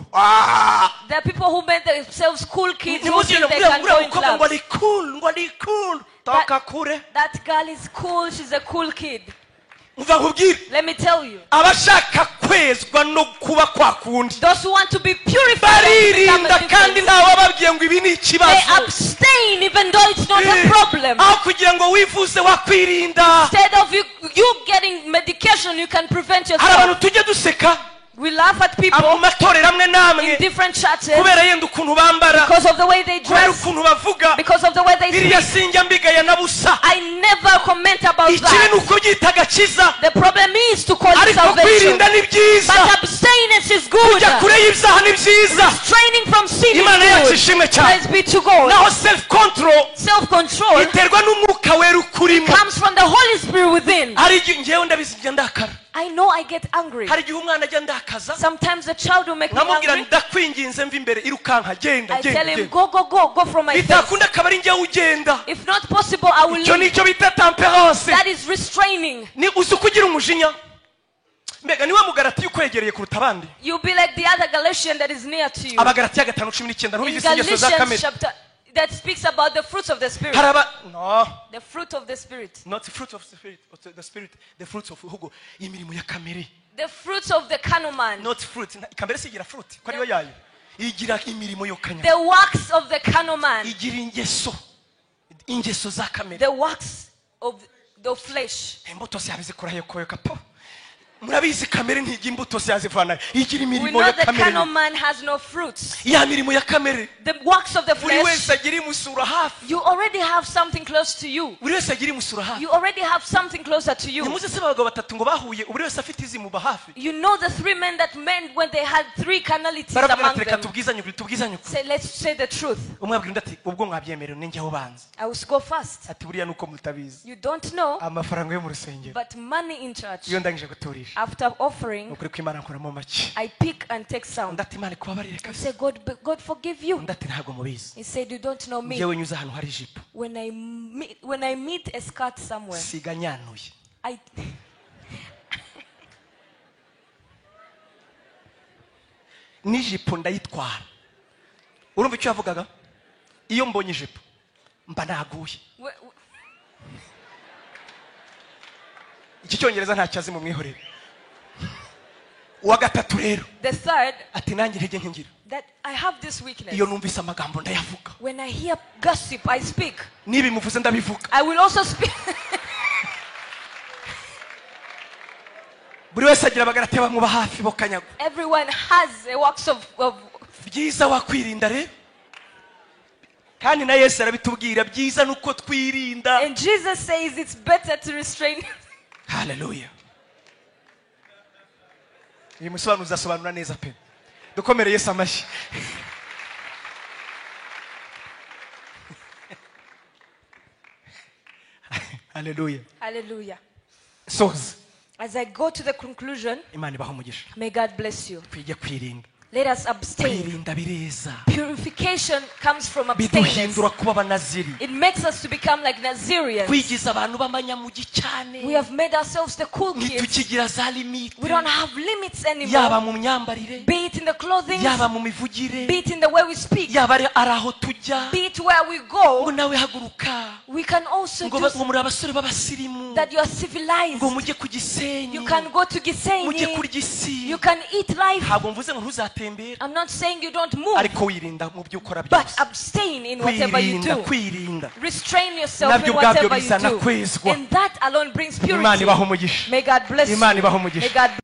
There are people who made themselves cool kids who think they can go in Ngo clubs. ari cool, ngo ari cool. Toka kure. That girl is cool, she's a cool kid. Let me tell you. Abashaka kwezwa no kuba kwa kundi. Those who want to be purified, baririnda kandi ntawababwiye ngo ibi ni ikibazo. They abstain even though it's not a problem. Aho kugira ngo wivuze wakwirinda. Instead of you getting medication, you can prevent yourself. Hari abantu tujye duseka. We laugh at people in different churches because of the way they dress, because of the way they speak. I never comment about that. The problem is to call it salvation. But abstinence is good. Restraining from sin is good. Praise be to God. Self-control comes from the Holy Spirit within. I know I get angry. Sometimes the child will make me angry. I tell him, go, go, go, go from my face. If not possible, I will leave. That is restraining. You'll be like the other Galatian that is near to you. In Galatians chapter that speaks about the fruits of the Spirit. No. The fruit of the Spirit. Not the fruit of the Spirit. The Spirit. The fruits of Hugo. Imirimo ya kamere. The fruits of the carnal man. Not fruit. Kamere sigira fruit. Ko ariyo yayo. Igira imirimo yo kanya. The works of the carnal man. Igira ingeso. Ingeso za kamere. The works of the flesh. Imbuto ziyabizikora yo koyoka po. Murabizi kamere ntigira imbuto ziyazivana. Igira imirimo ya kamere. We know the carnal man has no fruits. Ya mirimo ya kamere. The works of the flesh. Buri wese agira imusura hafi. You already have something close to you. Buri wese agira imusura hafi. You already have something closer to you. Nimuze se abagabo batatu ngo bahuye buri wese afite izimuba hafi. You know the three men that men when they had three carnalities among them. Tubwizanye ukuri, tubwizanye ukuri. Say, let's say the truth. Umwe abwira undi ati ubwo mwabyemerewe ninjye aho banza. I will go first. Ati buriya nuko mutabizi. You don't know. Amafaranga yo mu rusengero. But money in church. Iyo ndangije guturisha. After offering, I pick and take some. I say, God forgive you. He said, you don't know me. When I meet a skirt somewhere, I n'ijipo ndayitwara. Urumva icyo yavugaga? Iyo mbonye ijipo mba naguye. Iki cyongereza ntacyo azi mu mwihorere. Uwa gatatu rero. The third, ati nanjye intege nke ngira. That I have this weakness. Iyo numvise amagambo ndayavuga. When I hear gossip, I speak. Nibi muvuze ndabivuga. I will also speak. Buri wese agira abagarate bamuba hafi bo kanyago. Everyone has a works of byiza wakwirinda rero. Kandi na Yesu arabitubwira byiza nuko twirinda. And Jesus says it's better to restrain. Hallelujah. Uyu musobanuzi asobanura neza pe. Dukomere Yesu amashyi. Hallelujah. Hallelujah. Soza. As I go to the conclusion, Imana ibahe umugisha. May God bless you. Twige kwirinda. Let us abstain. Kwirinda bireza. Purification comes from abstinence. Biduhindura kuba abanaziri. It makes us to become like Nazirians. Kwigiza abantu b'amanyamugi cyane. We have made ourselves the cool kids. Ntitukigira za limite. We don't have limits anymore. Yaba mu myambarire. Be it in the clothing. Yaba mu mivugire. Be it in the way we speak. Yaba ari aho tujya. Be it where we go. Ngo nawe haguruka. We can also do ngo muri abasore b'abasirimu. That you are civilized. Ngo mujye ku Gisenyi. You can go to Gisenyi. Mujye kurya isi. You can eat life. Ntabwo mvuze ngo ntuzatembere. I'm not saying you don't move. Ariko wirinda mu byo ukora byose. But abstain in whatever you do. Kwirinda. Restrain yourself in whatever you do. And that alone brings purity. Imana ibahe umugisha. May God bless you. Imana ibahe umugisha. May God